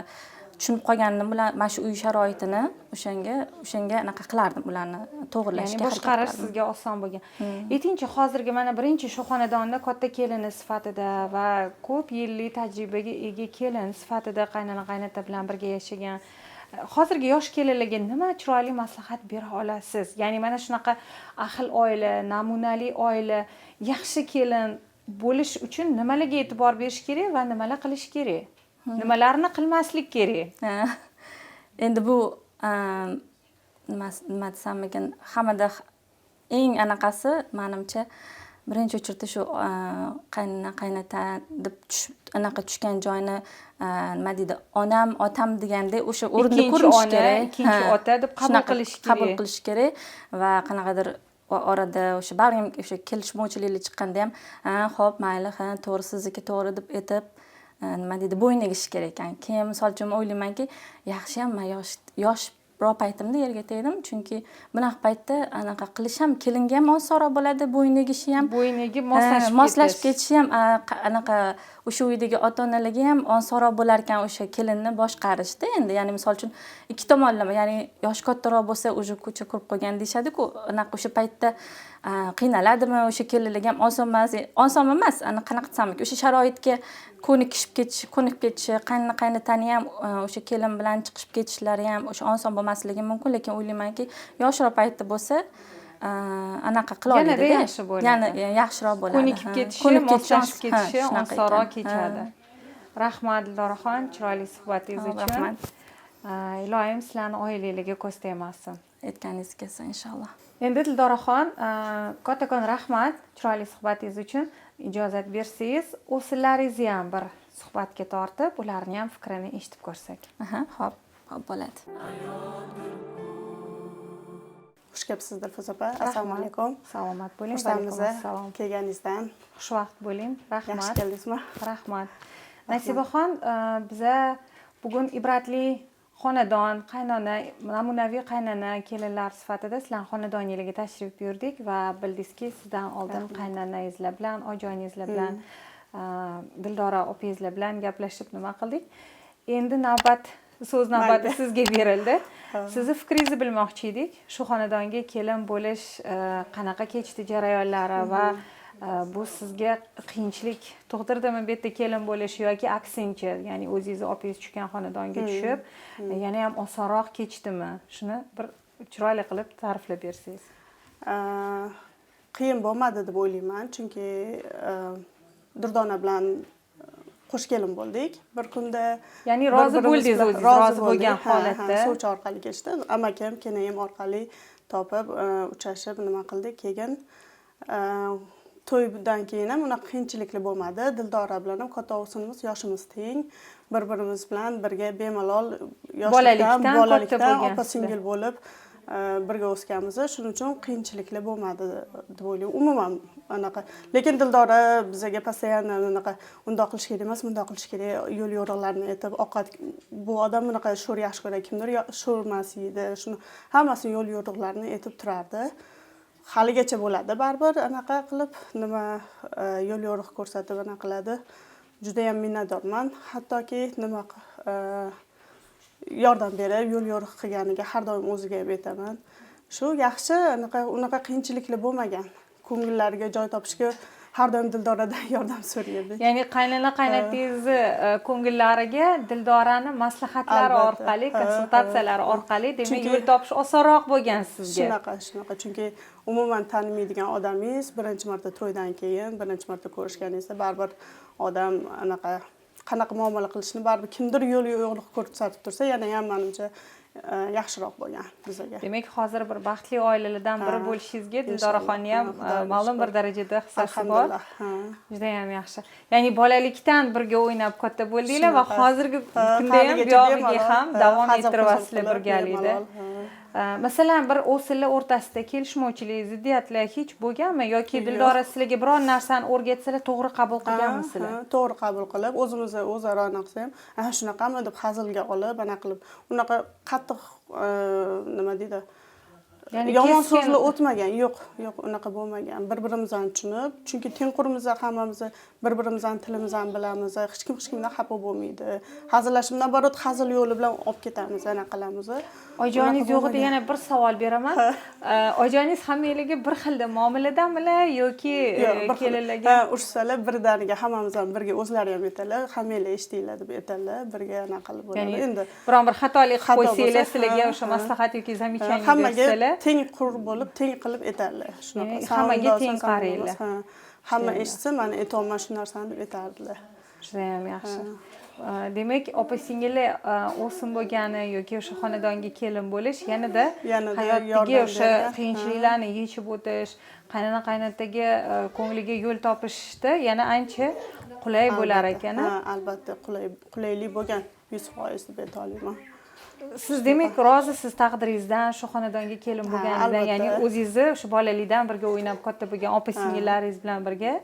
Speaker 3: tushunib qolganim bilan mana shu uy sharoitini o'shanga anaqa qilardim, ularni to'g'irlashga
Speaker 2: Ya'ni
Speaker 3: harakat
Speaker 2: boshqarish
Speaker 3: qilardim.
Speaker 2: sizga oson bo'lgan. Aytingchi, hozirgi mana birinchi shu xonadonda katta kelini sifatida va ko'p yillik tajribaga ega kelin sifatida qaynona qaynota bilan birga yashagan hozirgi yosh kelinlarga nima chiroyli maslahat bera olasiz? Ya'ni mana shunaqa ahil oila, namunali oila, yaxshi kelin bo'lish uchun nimalarga e'tibor berish kerak va nimalar qilish kerak, nimalarni qilmaslik kerak?
Speaker 3: Ha. Endi bu nima desam ekan, hammada eng anaqasi, manimcha, birinchi очередь da shu qaynona qaynota deb anaqa tushgan joyini nima deydi, onam otam degandek o'sha o'rinda
Speaker 2: Ikkinchi
Speaker 3: ko'rinishi
Speaker 2: ona,
Speaker 3: kerak.
Speaker 2: ikkinchi
Speaker 3: Ha,
Speaker 2: ota deb qabul
Speaker 3: shunaqa
Speaker 2: qilish
Speaker 3: qabul
Speaker 2: kerak.
Speaker 3: qilish kerak va qanaqadir orada o'sha baribir ham o'sha kelishmovchiliklar chiqqanda ham, ha, ho'p, mayli, ha, to'g'ri, sizniki to'g'ri deb aytib, nima deydi, bo'yin egish kerak ekan. Keyin misol uchun o'ylaymanki, yaxshiyam man yoshroq paytimda erga tegdim, chunki bunaqa paytda anaqa qilish ham kelinga ham osonroq bo'ladi, bo'yin egishi ham.
Speaker 2: Bo'yin egib, moslashib
Speaker 3: moslashib
Speaker 2: ketish.
Speaker 3: ketishi ham anaqa o'sha uydagi ota onalarga ham osonroq bo'lar ekan o'sha kelinni boshqarishda. Endi, ya'ni misol uchun ikki tomonlama, ya'ni yoshi kattaroq bo'lsa, уже ko'cha ko'rib qo'ygan deyishadiku, anaqa o'sha paytda qiynaladimi o'sha kelinlarga ham, oson emas, oson emas, ana qanaqa desam ekan, o'sha sharoitga ko'nikishib ketishi, ko'nikib ketishi, qaynona qaynotani ham o'sha kelin bilan chiqishib ketishlari ham o'sha oson bo'lmasligi mumkin. Lekin o'ylaymanki, yoshroq paytda bo'lsa, anaqa qila
Speaker 2: Yanada
Speaker 3: oladida.
Speaker 2: yaxshi bo'ladi.
Speaker 3: Yana yaxshiroq bo'ladi.
Speaker 2: Ko'nikib
Speaker 3: ha.
Speaker 2: ketishi,
Speaker 3: Ko'nikib ketishi
Speaker 2: moslashib ketishi
Speaker 3: ha, shunaqa
Speaker 2: osonroq
Speaker 3: ekan.
Speaker 2: kechadi. Rahmat, Dildoraxon, chiroyli suhbatingiz
Speaker 3: Hop,
Speaker 2: uchun.
Speaker 3: Rahmat.
Speaker 2: Iloyim sizlarni oilanglarga ko'z tegmasin.
Speaker 3: Aytganingiz kelsin, inshaalloh.
Speaker 2: Endi, Dildoraxon, kattakon rahmat chiroyli suhbatingiz uchun. Ijozat bersangiz, o'g'illaringizni ham bir suhbatga tortib, ularni ham fikrini eshitib ko'rsak.
Speaker 3: Aha, ho'p, ho'p bo'ladi.
Speaker 4: Xush kelibsiz, Dilfuza opa. Assalomu alaykum.
Speaker 2: Salomat bo'ling. Va
Speaker 4: Xursandmiz
Speaker 2: alaykum assalom.
Speaker 4: kelganingizdan.
Speaker 2: Xushvaqt bo'ling.
Speaker 4: Yaxshi
Speaker 2: Rahmat.
Speaker 4: keldingizmi?
Speaker 2: Rahmat. Nasibaxon, biza bugun ibratli xonadon, qaynona, namunaviy qaynona kelinlar sifatida sizlarni xonadoningizga tashrif buyurdik va bildikki, sizdan oldin qaynonangizlar bilan, oyijoningizlar bilan, Dildora opangizlar bilan gaplashib nima qildik. Endi navbat, so'z navbati
Speaker 4: Mayli.
Speaker 2: sizga berildi. Sizni fikringizni bilmoqchi edik. Shu xonadonga kelin bo'lish qanaqa kechdi, jarayonlari va bu sizga qiyinchilik tug'dirdimi bu yerda kelin bo'lish yoki aksincha, ya'ni o'zingizni opang'iz tushgan xonadonga tushib, yana ham osonroq kechdimi? Shuni bir chiroyli qilib ta'riflab bersangiz.
Speaker 4: Qiyin bo'lmadi deb o'ylayman, chunki Durdona bilan qo'sh kelin bo'ldik bir kunda.
Speaker 2: Ya'ni rozi
Speaker 4: Bir-birimiz
Speaker 2: bo'ldingiz
Speaker 4: bilan
Speaker 2: o'zingiz, rozi
Speaker 4: bo'ldik.
Speaker 2: bo'lgan
Speaker 4: Ha,
Speaker 2: holatda.
Speaker 4: Ha, sovchi orqali kechdi, amakim, kenayim orqali topib, uchrashib nima qildik. Keyin to'ydan keyin ham unaqa qiyinchilikli bo'lmadi. Dildora bilan ham katta ovsinimiz, yoshimiz teng, bir birimiz bilan birga bemalol yoshlikdan,
Speaker 2: Bolalikdan katta
Speaker 4: bolalikdan
Speaker 2: bo'lgansizlar.
Speaker 4: Opa singil bo'lib birga o'sganmiz. Shuning uchun qiyinchilikli bo'lmadi deb o'ylayman umuman anaqa. Lekin Dildora bizaga постоянно anaqa, undoq qilish kerak emas, bundoq qilish kerak, yo'l yo'riqlarni aytib, ovqat, bu odam bunaqa sho'r yaxshi ko'radi, kimdir sho'rmas yeydi, shuni hammasini yo'l yo'riqlarini aytib turardi. Haligacha bo'ladi baribir, anaqa qilib nima yo'l yo'riq ko'rsatib anaqa qiladi. Judayam minnatdorman, hattoki nima yordam berib, yo'l yo'riq qilganiga har doim o'ziga ham aytaman. Shu yaxshi, anaqa unaqa qiyinchilikli bo'lmagan. Ko'ngillariga joy topishga Har doim Dildoradan yordam so'raydik.
Speaker 2: Ya'ni qaynona qaynotangizni ko'ngillariga Dildorani maslahatlari orqali, konsultatsiyalari orqali, demak, yo'l topish osonroq bo'lgan sizga.
Speaker 4: Shunaqa, shunaqa. Chunki umuman tanimaydigan odamingiz birinchi marta to'ydan keyin birinchi marta ko'rishganingizda baribir odam anaqa qanaqa muomala qilishini baribir kimdir yo'l yo'riq ko'rsatib tursa, yana ham manimcha yaxshiroq bo'lgan bizaga.
Speaker 2: Demak, hozir bir baxtli oilalardan biri bo'lishingizga Dildoraxonni ham ma'lum bir darajada hissasi bor. Judayam yaxshi. Ya'ni bolalikdan birga o'ynab katta bo'ldinglar va hozirgi kunda ham buyog'iga ham davom ettiryapsizlar birgalikda. Masalan, bir o'sinlar o'rtasida kelishmovchilik, ziddiyatlar hech bo'lganmi yoki Dildora sizlarga biron narsani o'rgatsalar, to'g'ri qabul qilganmisizlar?
Speaker 4: To'g'ri qabul qilib, o'zimiz o'zaro anaqa qilsa ham, shunaqami deb hazilga olib, anaqa qilib, unaqa qattiq nima deydi, yomon so'zlar o'tmagan, yo'q, yo'q, unaqa bo'lmagan. Bir-birimizni tushunib, chunki tengqurimiz hammamiz bir-birimizni tilimizni bilamiz, hech kim hech kimdan xafa bo'lmaydi. Hazillashib, наоборот, hazil yo'li bilan olib ketamiz, anaqa qilamiz.
Speaker 2: Oyijoningiz yo'g'ida yana bir savol beraman. Oyijoningiz hammanglarga bir xilda muomaladamilar yoki kelinlarga?
Speaker 4: Ha, urishsalar birdaniga hammamiz ham birga, o'zlari ham aytadilar, hammanglar eshitinglar deb aytadilar, birga anaqa qilib bo'ladi. Endi
Speaker 2: biron bir xatolik qilib qo'ysanglar, sizlarga o'sha maslahat yoki замечание bersalar,
Speaker 4: teng qur bo'lib, teng qilib aytadilar. Shunaqa.
Speaker 2: Hammaga teng qaranglar.
Speaker 4: Hamma eshitsa, mana aytyapman shu narsani deb aytardilar.
Speaker 2: Judayam yaxshi. Demak, opa singillar o'sim bo'lgani yoki o'sha xonadonga kelin bo'lish yanada hayotdagi o'sha qiyinchiliklarni yechib o'tish, qaynona qaynotaga ko'ngliga yo'l topishda yana ancha qulay bo'lar ekan.
Speaker 4: Ha, albatta qulaylik bo'lgan 100% deb ayta olaman.
Speaker 2: Siz demak rozisiz taqdiringizdan, shu xonadonga kelin bo'lganingizdan, ya'ni o'zingizni shu bolalikdan birga o'ynab katta bo'lgan opa singillaringiz bilan birga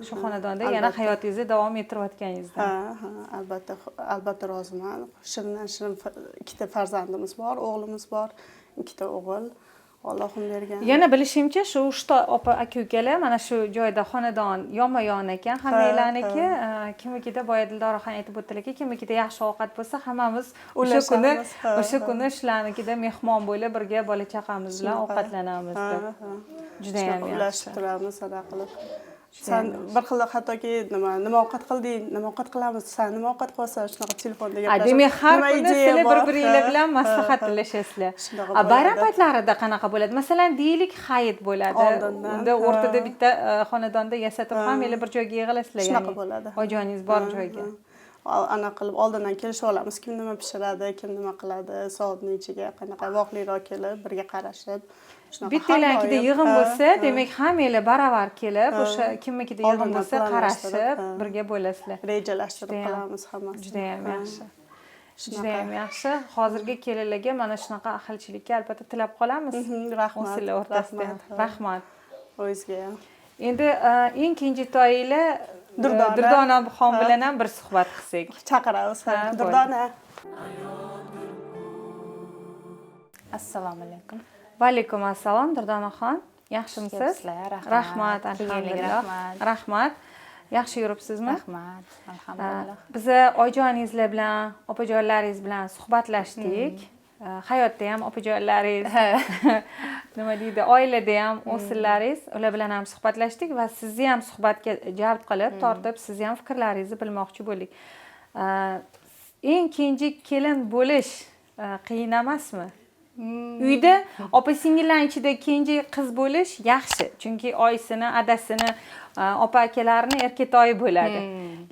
Speaker 2: shu xonadonda yana hayotingizni davom ettirayotganingizdan.
Speaker 4: Ha, albatta, albatta roziman. Shirindan shirin ikkita farzandimiz bor, o'g'limiz bor, ikkita o'g'il. Allohim bergan.
Speaker 2: Yana bilishimcha, shu uchta opa aka ukalar mana shu joyda xonadon yonma-yon ekan hammanglarniki. Kimnikida boya Dildoraxon aytib o'tdilarki, kimnikida yaxshi ovqat bo'lsa, hammamiz o'sha kuni shularnikida mehmon bo'lib birga bola chaqamiz bilan ovqatlanamiz deb. Juda ham yaxshi.
Speaker 4: Ulashib turamiz, sadaqa qilib. Sen bir xil hattoki nima ovqat qilding, nima ovqat qilamiz, sen nima ovqat qilasan, shunaqa telefonda gaplashib.
Speaker 2: Demak, har kuni sizlar bir-biringlar bilan maslahatlashasizlar. Bayram paytlarida qanaqa bo'ladi? Masalan, deylik, hayit bo'ladi. Unda o'rtada bitta xonadonda yasatib hammanglar bir joyga yig'ilasizlar, ya'ni.
Speaker 4: Shunaqa bo'ladi.
Speaker 2: Oyijoningiz bor joyga.
Speaker 4: Ana qilib oldindan kelishib olamiz, kim nima pishiradi, kim nima qiladi, soat nechiga, qanaqa vaqtliroq kelib, birga qarashib.
Speaker 2: Bittalarnikida yig'in bo'lsa, demak hammanglar baravar kelib, o'sha kimnikida yig'in bo'lsa qarashib, birga bo'lasizlar.
Speaker 4: Rejalashtirib qilamiz hammasini.
Speaker 2: Juda ham yaxshi. Juda ham yaxshi. Hozirgi kelinlarga mana shunaqa ahilchilikka albatta tilab qolamiz.
Speaker 4: Rahmat.
Speaker 2: O'singlar o'rtasida. Rahmat.
Speaker 4: O'zingizga ham.
Speaker 2: Endi eng kenjatoyinglar Durdona xon bilan ham bir suhbat qilsak.
Speaker 4: Chaqiramiz. Durdona.
Speaker 5: Assalomu alaykum.
Speaker 2: Va alaykum assalom, Durdonaxon. Yaxshimisiz?
Speaker 5: Rahmat,
Speaker 2: alhamdulillah. Rahmat. Yaxshi yuribsizmi?
Speaker 5: Rahmat, alhamdulillah.
Speaker 2: Biz oyijoningizlar bilan, opajonlaringiz bilan suhbatlashdik. Hayotda ham opajonlaringiz, nima deydi, oilada ham o'sinlaringiz, ular bilan ham suhbatlashdik va sizni ham suhbatga jalb qilib, tortib, sizni ham fikrlaringizni bilmoqchi bo'ldik. Eng kenja kelin bo'lish qiyin emasmi? Uyda opa singillar ichida kenja qiz bo'lish yaxshi, chunki oyisini, adasini, opa akalarini erkatoyi bo'ladi.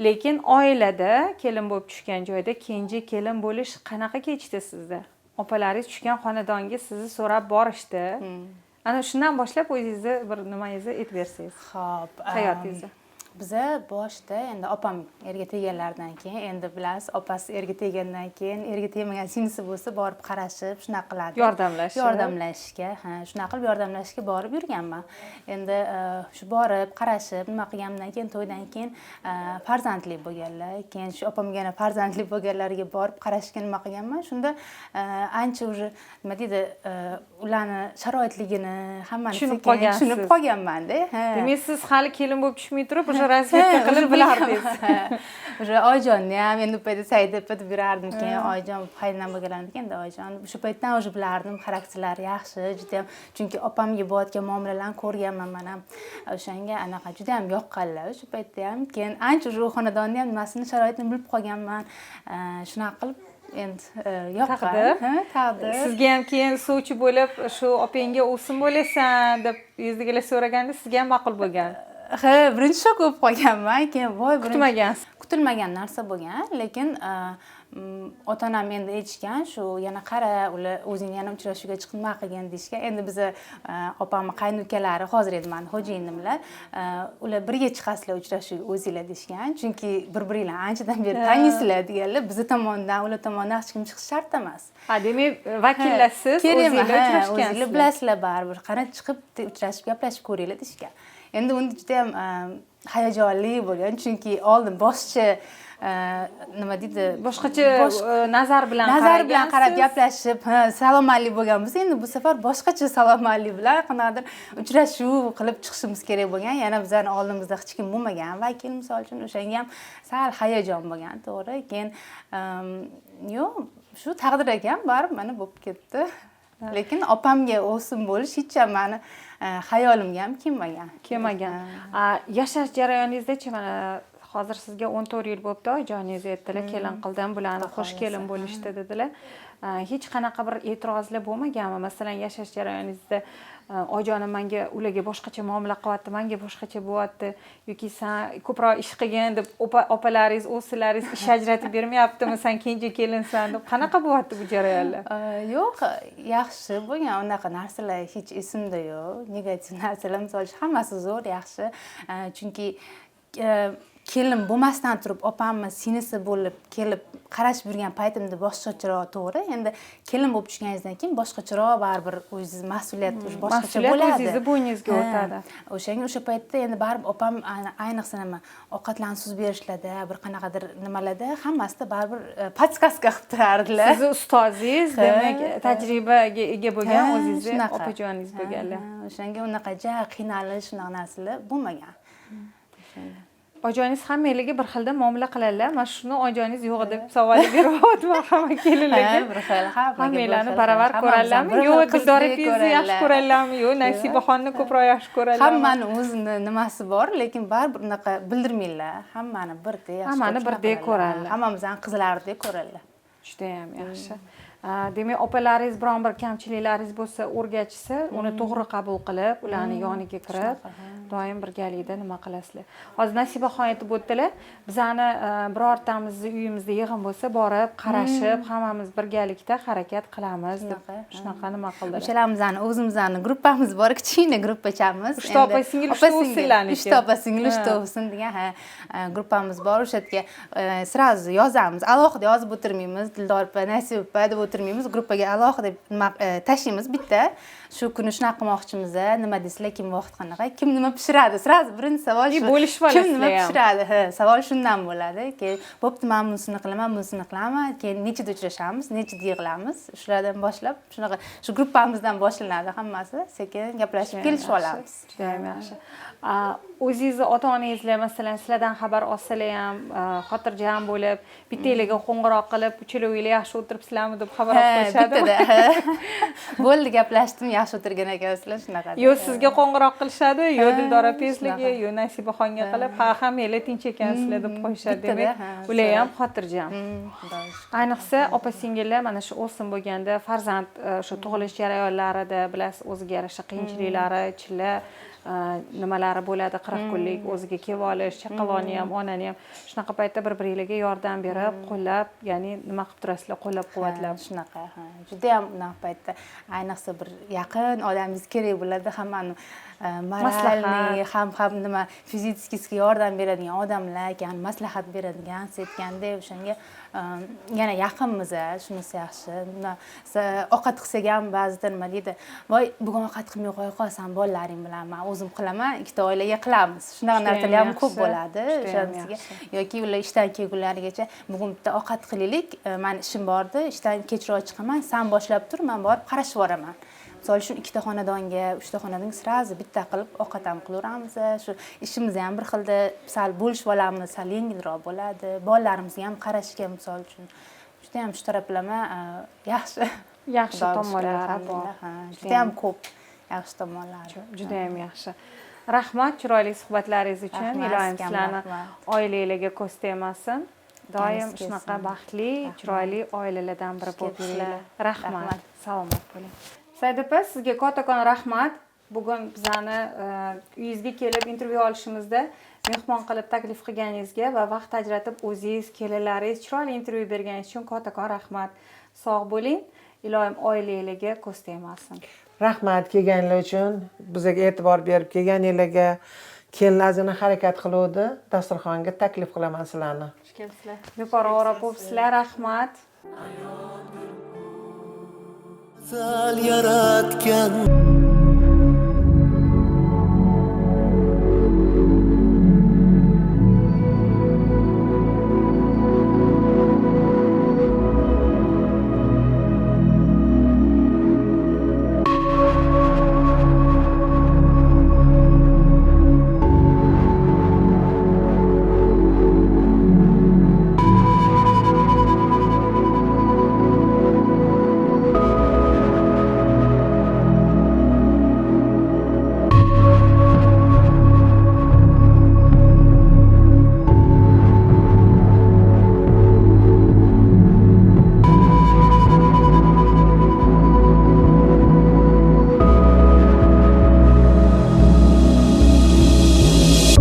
Speaker 2: Lekin oilada kelin bo'lib tushgan joyda kenja kelin bo'lish qanaqa kechdi sizda? Opalaringiz tushgan xonadonga sizni so'rab borishdi. Ana shundan boshlab o'zingizni bir nimangizni aytib bersangiz.
Speaker 5: Xo'p,
Speaker 2: hayotingizni.
Speaker 5: Biza boshda endi opam erga teganlaridan keyin, endi bilasiz, opasi erga tegandan keyin erga tegmagan singlisi bo'lsa borib qarashib, shunaqa qiladi.
Speaker 2: Yordamlashib.
Speaker 5: Yordamlashishga, ha, shunaqa qilib yordamlashishga borib yurganman. Endi shu borib qarashib, nima qilganimdan keyin to'ydan keyin farzandli bo'lganlar, keyin shu opamga yana farzandli bo'lganlarga borib qarashga nima qilganman. Shunda ancha уже nima deydi, ularni sharoitligini hammani
Speaker 2: tushunib
Speaker 5: sekin
Speaker 2: qolgansiz.
Speaker 5: Tushunib qolganman-da. Ha.
Speaker 2: Demak, siz hali kelin bo'lib tushmay turib, o'sha Разведка qilib bilardingiz.
Speaker 5: Уже Oyjonni ham endi u paytda Saida opa deb yurardim. Keyin Oyjon qaynonam bo'lganlardan endi Oyjon, o'sha paytdan уже bilardim, xarakterlari yaxshi judayam, chunki opamga bo'layotgan muomalalarni ko'rganman man ham. O'shanga anaqa judayam yoqqanlar o'sha paytda ham. Keyin ancha уже u xonadonni ham nimasini, sharoitini bilib qolganman. Shunaqa qilib endi yoqqan.
Speaker 2: Taqdir.
Speaker 5: Ha, taqdir.
Speaker 2: Sizga ham keyin sovchi bo'lib, shu opangga ovsin bo'lasan deb yuzdagilar so'raganda, sizga ham ma'qul bo'lgan.
Speaker 5: Ha, birinchi shok bo'lib qolganman. Keyin voy,
Speaker 2: Kutmagansiz.
Speaker 5: Kutilmagan narsa bo'lgan, lekin ota onam endi aytishgan, shu yana qara, ular o'zing yana uchrashuvga chiqib nima qilgin deyishgan. Endi biza opamni qaynukalari, hozir endi mani xo'jayinimlar, ular birga chiqasizlar uchrashuvga o'zinglar deyishgan, chunki bir biringlar anchadan beri taniysizlar deganlar. Bizni tomondan, ular tomondan hech kim chiqishi shart emas.
Speaker 2: Ha, demak, vakillarsiz
Speaker 5: Kerak emas,
Speaker 2: o'zinglar
Speaker 5: ha,
Speaker 2: uchrashgansizlar.
Speaker 5: O'zinglar bilasizlar baribir, qani chiqib uchrashib, gaplashib ko'ringlar deyishgan. Endi unda judayam hayajonli bo'lgan, chunki oldin boshqa nima deydi,
Speaker 2: boshqacha nazar bilan
Speaker 5: nazar bilan qarab
Speaker 2: qaragansiz.
Speaker 5: Gaplashib, ha, salom alik bo'lgan bo'lsa, endi bu safar boshqacha salom alik bilan qanaqadir uchrashuv qilib chiqishimiz kerak bo'lgan. Yana bizani oldimizda hech kim bo'lmagan vakil, misol uchun, o'shanga ham sal hayajon bo'lgan, to'g'ri. Keyin yo'q, shu taqdir ekan, baribir mana bo'lib ketdi. Lekin opamga ovsin bo'lish hech ham mani xayolimga ham kelmagan.
Speaker 2: Kelmagan. A, yashash jarayoningizdachi, mana hozir sizga 14 yil bo'libdi, oyijoningiz aytdilar, kelin qildim bularni, qo'sh kelin bo'lishdi dedilar. A, hech qanaqa bir e'tirozlar bo'lmaganmi? Masalan, yashash jarayoningizda oyijonim manga, ularga boshqacha muomala qilyapti, manga boshqacha bo'lyapti yoki san ko'proq ish qilgin deb opalaringiz, ovsinlaringiz ish ajratib bermayaptimi, san kenja kelinsan deb? Qanaqa bo'lyapti bu jarayonlar?
Speaker 5: Yo'q, yaxshi bo'lgan, unaqa narsalar hech esimda yo'q, negativ narsalar, misol uchun, hammasi zo'r, yaxshi. Chunki kelin bo'lmasdan turib opamni singlisi bo'lib kelib qarashib yurgan paytimda boshqacharoq, to'g'ri. Endi kelin bo'lib tushganingizdan keyin boshqacharoq baribir, o'zingiz mas'uliyat уже boshqacha
Speaker 2: Mas'uliyat
Speaker 5: bo'ladi.
Speaker 2: O'zingizni bo'yningizga
Speaker 5: Ha,
Speaker 2: o'tadi.
Speaker 5: O'shanga o'sha paytda endi baribir opam ayniqsa nima, ovqatlarni suzib berishlarda, bir qanaqadir nimalarda, hammasida baribir подсказка qilib turardilar.
Speaker 2: Sizni ustozingiz, demak, tajribaga ega bo'lgan o'zingizni
Speaker 5: shunaqa.
Speaker 2: opajoningiz bo'lganlar.
Speaker 5: Ha, o'shanga unaqa ja qiynalish, shunaqa narsalar bo'lmagan. O'shanga.
Speaker 2: Oyijoningiz hammanglarga bir xilda muomala qiladilar. Man shuni oyijoningiz yo'q deb savol beryapman hamma kelinlarga.
Speaker 5: Ha, bir xil, hammaga bir
Speaker 2: Hammanglarni
Speaker 5: xil,
Speaker 2: baravar
Speaker 5: hammamizni
Speaker 2: ko'radilarmi
Speaker 5: bir xil
Speaker 2: yo
Speaker 5: qizdek
Speaker 2: Dildora opingizni yaxshi
Speaker 5: ko'radilar.
Speaker 2: Ko'radilarmi yo Nasibaxonni ko'proq yaxshi ko'radilarmi?
Speaker 5: Hammani o'zini nimasi bor, lekin baribir unaqa bildirmanglar, hammani birdek yaxshi
Speaker 2: Hammani
Speaker 5: ko'rib,
Speaker 2: birdek
Speaker 5: shunaqa
Speaker 2: ko'radilar.
Speaker 5: Hammamizni qizlardek ko'radilar.
Speaker 2: Judayam yaxshi. Demak, opalaringiz biron bir kamchiliklaringiz bo'lsa o'rgatishsa, uni to'g'ri qabul qilib, ularni yoniga kirib, doim birgalikda nima qilasizlar. Hozir Nasibaxon aytib o'tdilar, bizani birortamizni uyimizda yig'in bo'lsa, borib qarashib, hammamiz birgalikda harakat qilamiz deb
Speaker 5: Shunaqa,
Speaker 2: shunaqa nima qildilar.
Speaker 5: Uchalamizni o'zimizni gruppamiz bor, kichkina gruppachamiz.
Speaker 2: Uchta
Speaker 5: Endi
Speaker 2: opa singil,
Speaker 5: opa
Speaker 2: uchta
Speaker 5: singil,
Speaker 2: ovsinlarniki.
Speaker 5: Uchta opa singil, uchta ovsin degan, ha, gruppamiz bor. O'sha yerga сразу yozamiz, alohida yozib o'tirmaymiz, Dildor opa, Nasiba opa deb o'tirmaymiz. Gruppaga alohida nima tashlaymiz bitta, shu kuni shunaqa qilmoqchimiz, nima deysizlar, kim vaqt qanaqa, kim nima pishiradi, сразу birinchi savol
Speaker 2: И
Speaker 5: shu.
Speaker 2: Bo'lishib
Speaker 5: Kim nima
Speaker 2: olasizlar ham.
Speaker 5: pishiradi, ha, savol shundan bo'ladi. Keyin bo'pti, man bunisini qilaman, bunisini qilaman, keyin nechida uchrashamiz, nechida yig'ilamiz, shulardan boshlab, shunaqa shu gruppamizdan boshlanadi hammasi, sekin gaplashib, kelishib olamiz.
Speaker 2: Judayam yaxshi. A, o'zingizni ota onangizlar, masalan, sizlardan xabar olsalar ham xotirjam bo'lib, bittanglarga qo'ng'iroq qilib, uchalovinglar yaxshi o'tiribsizlarmi deb xabar olib
Speaker 5: Ha,
Speaker 2: qo'yishadimi?
Speaker 5: bittada, ha. Bo'ldi, gaplashdim, yaxshi o'tirgan ekansizlar, shunaqa.
Speaker 2: Yo sizga qo'ng'iroq qilishadi, yo Dildora opangizlarga,
Speaker 5: shunaqa.
Speaker 2: yo Nasibaxonga qilib, ha, hammanglar tinch ekansizlar deb qo'yishadi.
Speaker 5: Bittada,
Speaker 2: Demak,
Speaker 5: ha,
Speaker 2: ular ham xotirjam.
Speaker 5: Xudoga shukur.
Speaker 2: Ayniqsa opa singillar mana shu ovsin bo'lganda, farzand o'sha tug'ilish jarayonlarida, bilasiz, o'ziga yarasha qiyinchiliklari, chilla nimalari bo'ladi, 40 kunlik o'ziga kelib olish, chaqaloqni ham, onani ham. Shunaqa paytda bir biringlarga yordam berib, qo'llab, ya'ni nima qilib turasizlar, qo'llab quvvatlab.
Speaker 5: Ha, shunaqa, ha, judayam unaqa paytda ayniqsa bir yaqin odamingiz kerak bo'ladi, hammani моральный ham nima, физический yordam beradigan odamlar ekan, maslahat beradigan, siz aytgandek, o'shanga yana yaqinmiz, shunisi yaxshi. Nima, ovqat qilsak ham ba'zida nima deydi, voy, bugun ovqat qilmay qo'ya qol, san bolalaring bilan, man o'zim qilaman, ikkita oilaga qilamiz, shunaqa
Speaker 2: Judayam
Speaker 5: narsalar ham ko'p
Speaker 2: yaxshi,
Speaker 5: bo'ladi.
Speaker 2: judayam
Speaker 5: O'shanisiga
Speaker 2: yaxshi.
Speaker 5: Yoki ular ishdan kelgunlarigacha, bugun bitta ovqat qilaylik, mani ishim bordi, ishdan kechroq chiqaman, san boshlab tur, man borib qarashib yuboraman. Misol uchun, ikkita xonadonga, uchta xonadonga сразу bitta qilib ovqat ham qilaveramiz. Shu ishimizni ham bir xilda sal bo'lishib olamiz, sal yengilroq bo'ladi. Bolalarimizga ham qarashga, misol uchun, judayam shu taraflama yaxshi.
Speaker 2: Yaxshi
Speaker 5: Xudoga shukur,
Speaker 2: tomonlari bor.
Speaker 5: Alhamdulillah, ha, judayam ko'p yaxshi tomonlari.
Speaker 2: Judayam yaxshi, rahmat chiroyli suhbatlaringiz uchun.
Speaker 5: Rahmat,
Speaker 2: Iloyim
Speaker 5: sizga ham
Speaker 2: sizlarni
Speaker 5: rahmat.
Speaker 2: oilanglarga ko'z tegmasin, doim
Speaker 5: Kelsin.
Speaker 2: shunaqa baxtli,
Speaker 5: Rahmat.
Speaker 2: chiroyli oilalardan biri
Speaker 5: Xush
Speaker 2: bo'lib
Speaker 5: kelibsizlar.
Speaker 2: yuringlar. Rahmat.
Speaker 5: Rahmat.
Speaker 2: Salomat bo'ling. Saida opa, sizga kattakon rahmat. Bugun bizani uyingizga kelib intervyu olishimizda mehmon qilib taklif qilganingizga va vaqt ajratib, o'zingiz, kelinlaringiz chiroyli intervyu berganingiz uchun kattakon rahmat. Sog' bo'ling, iloyim oilanglarga ko'z tegmasin.
Speaker 1: Rahmat kelganlar uchun, bizga e'tibor berib kelganinglarga. Kelinlar harakat qiluvdi. Dasturxonga taklif qilaman sizlarni.
Speaker 3: Xush kelibsizlar.
Speaker 2: Yuqori o'rab bo'libsizlar, rahmat.
Speaker 6: Go'zal yaratgan.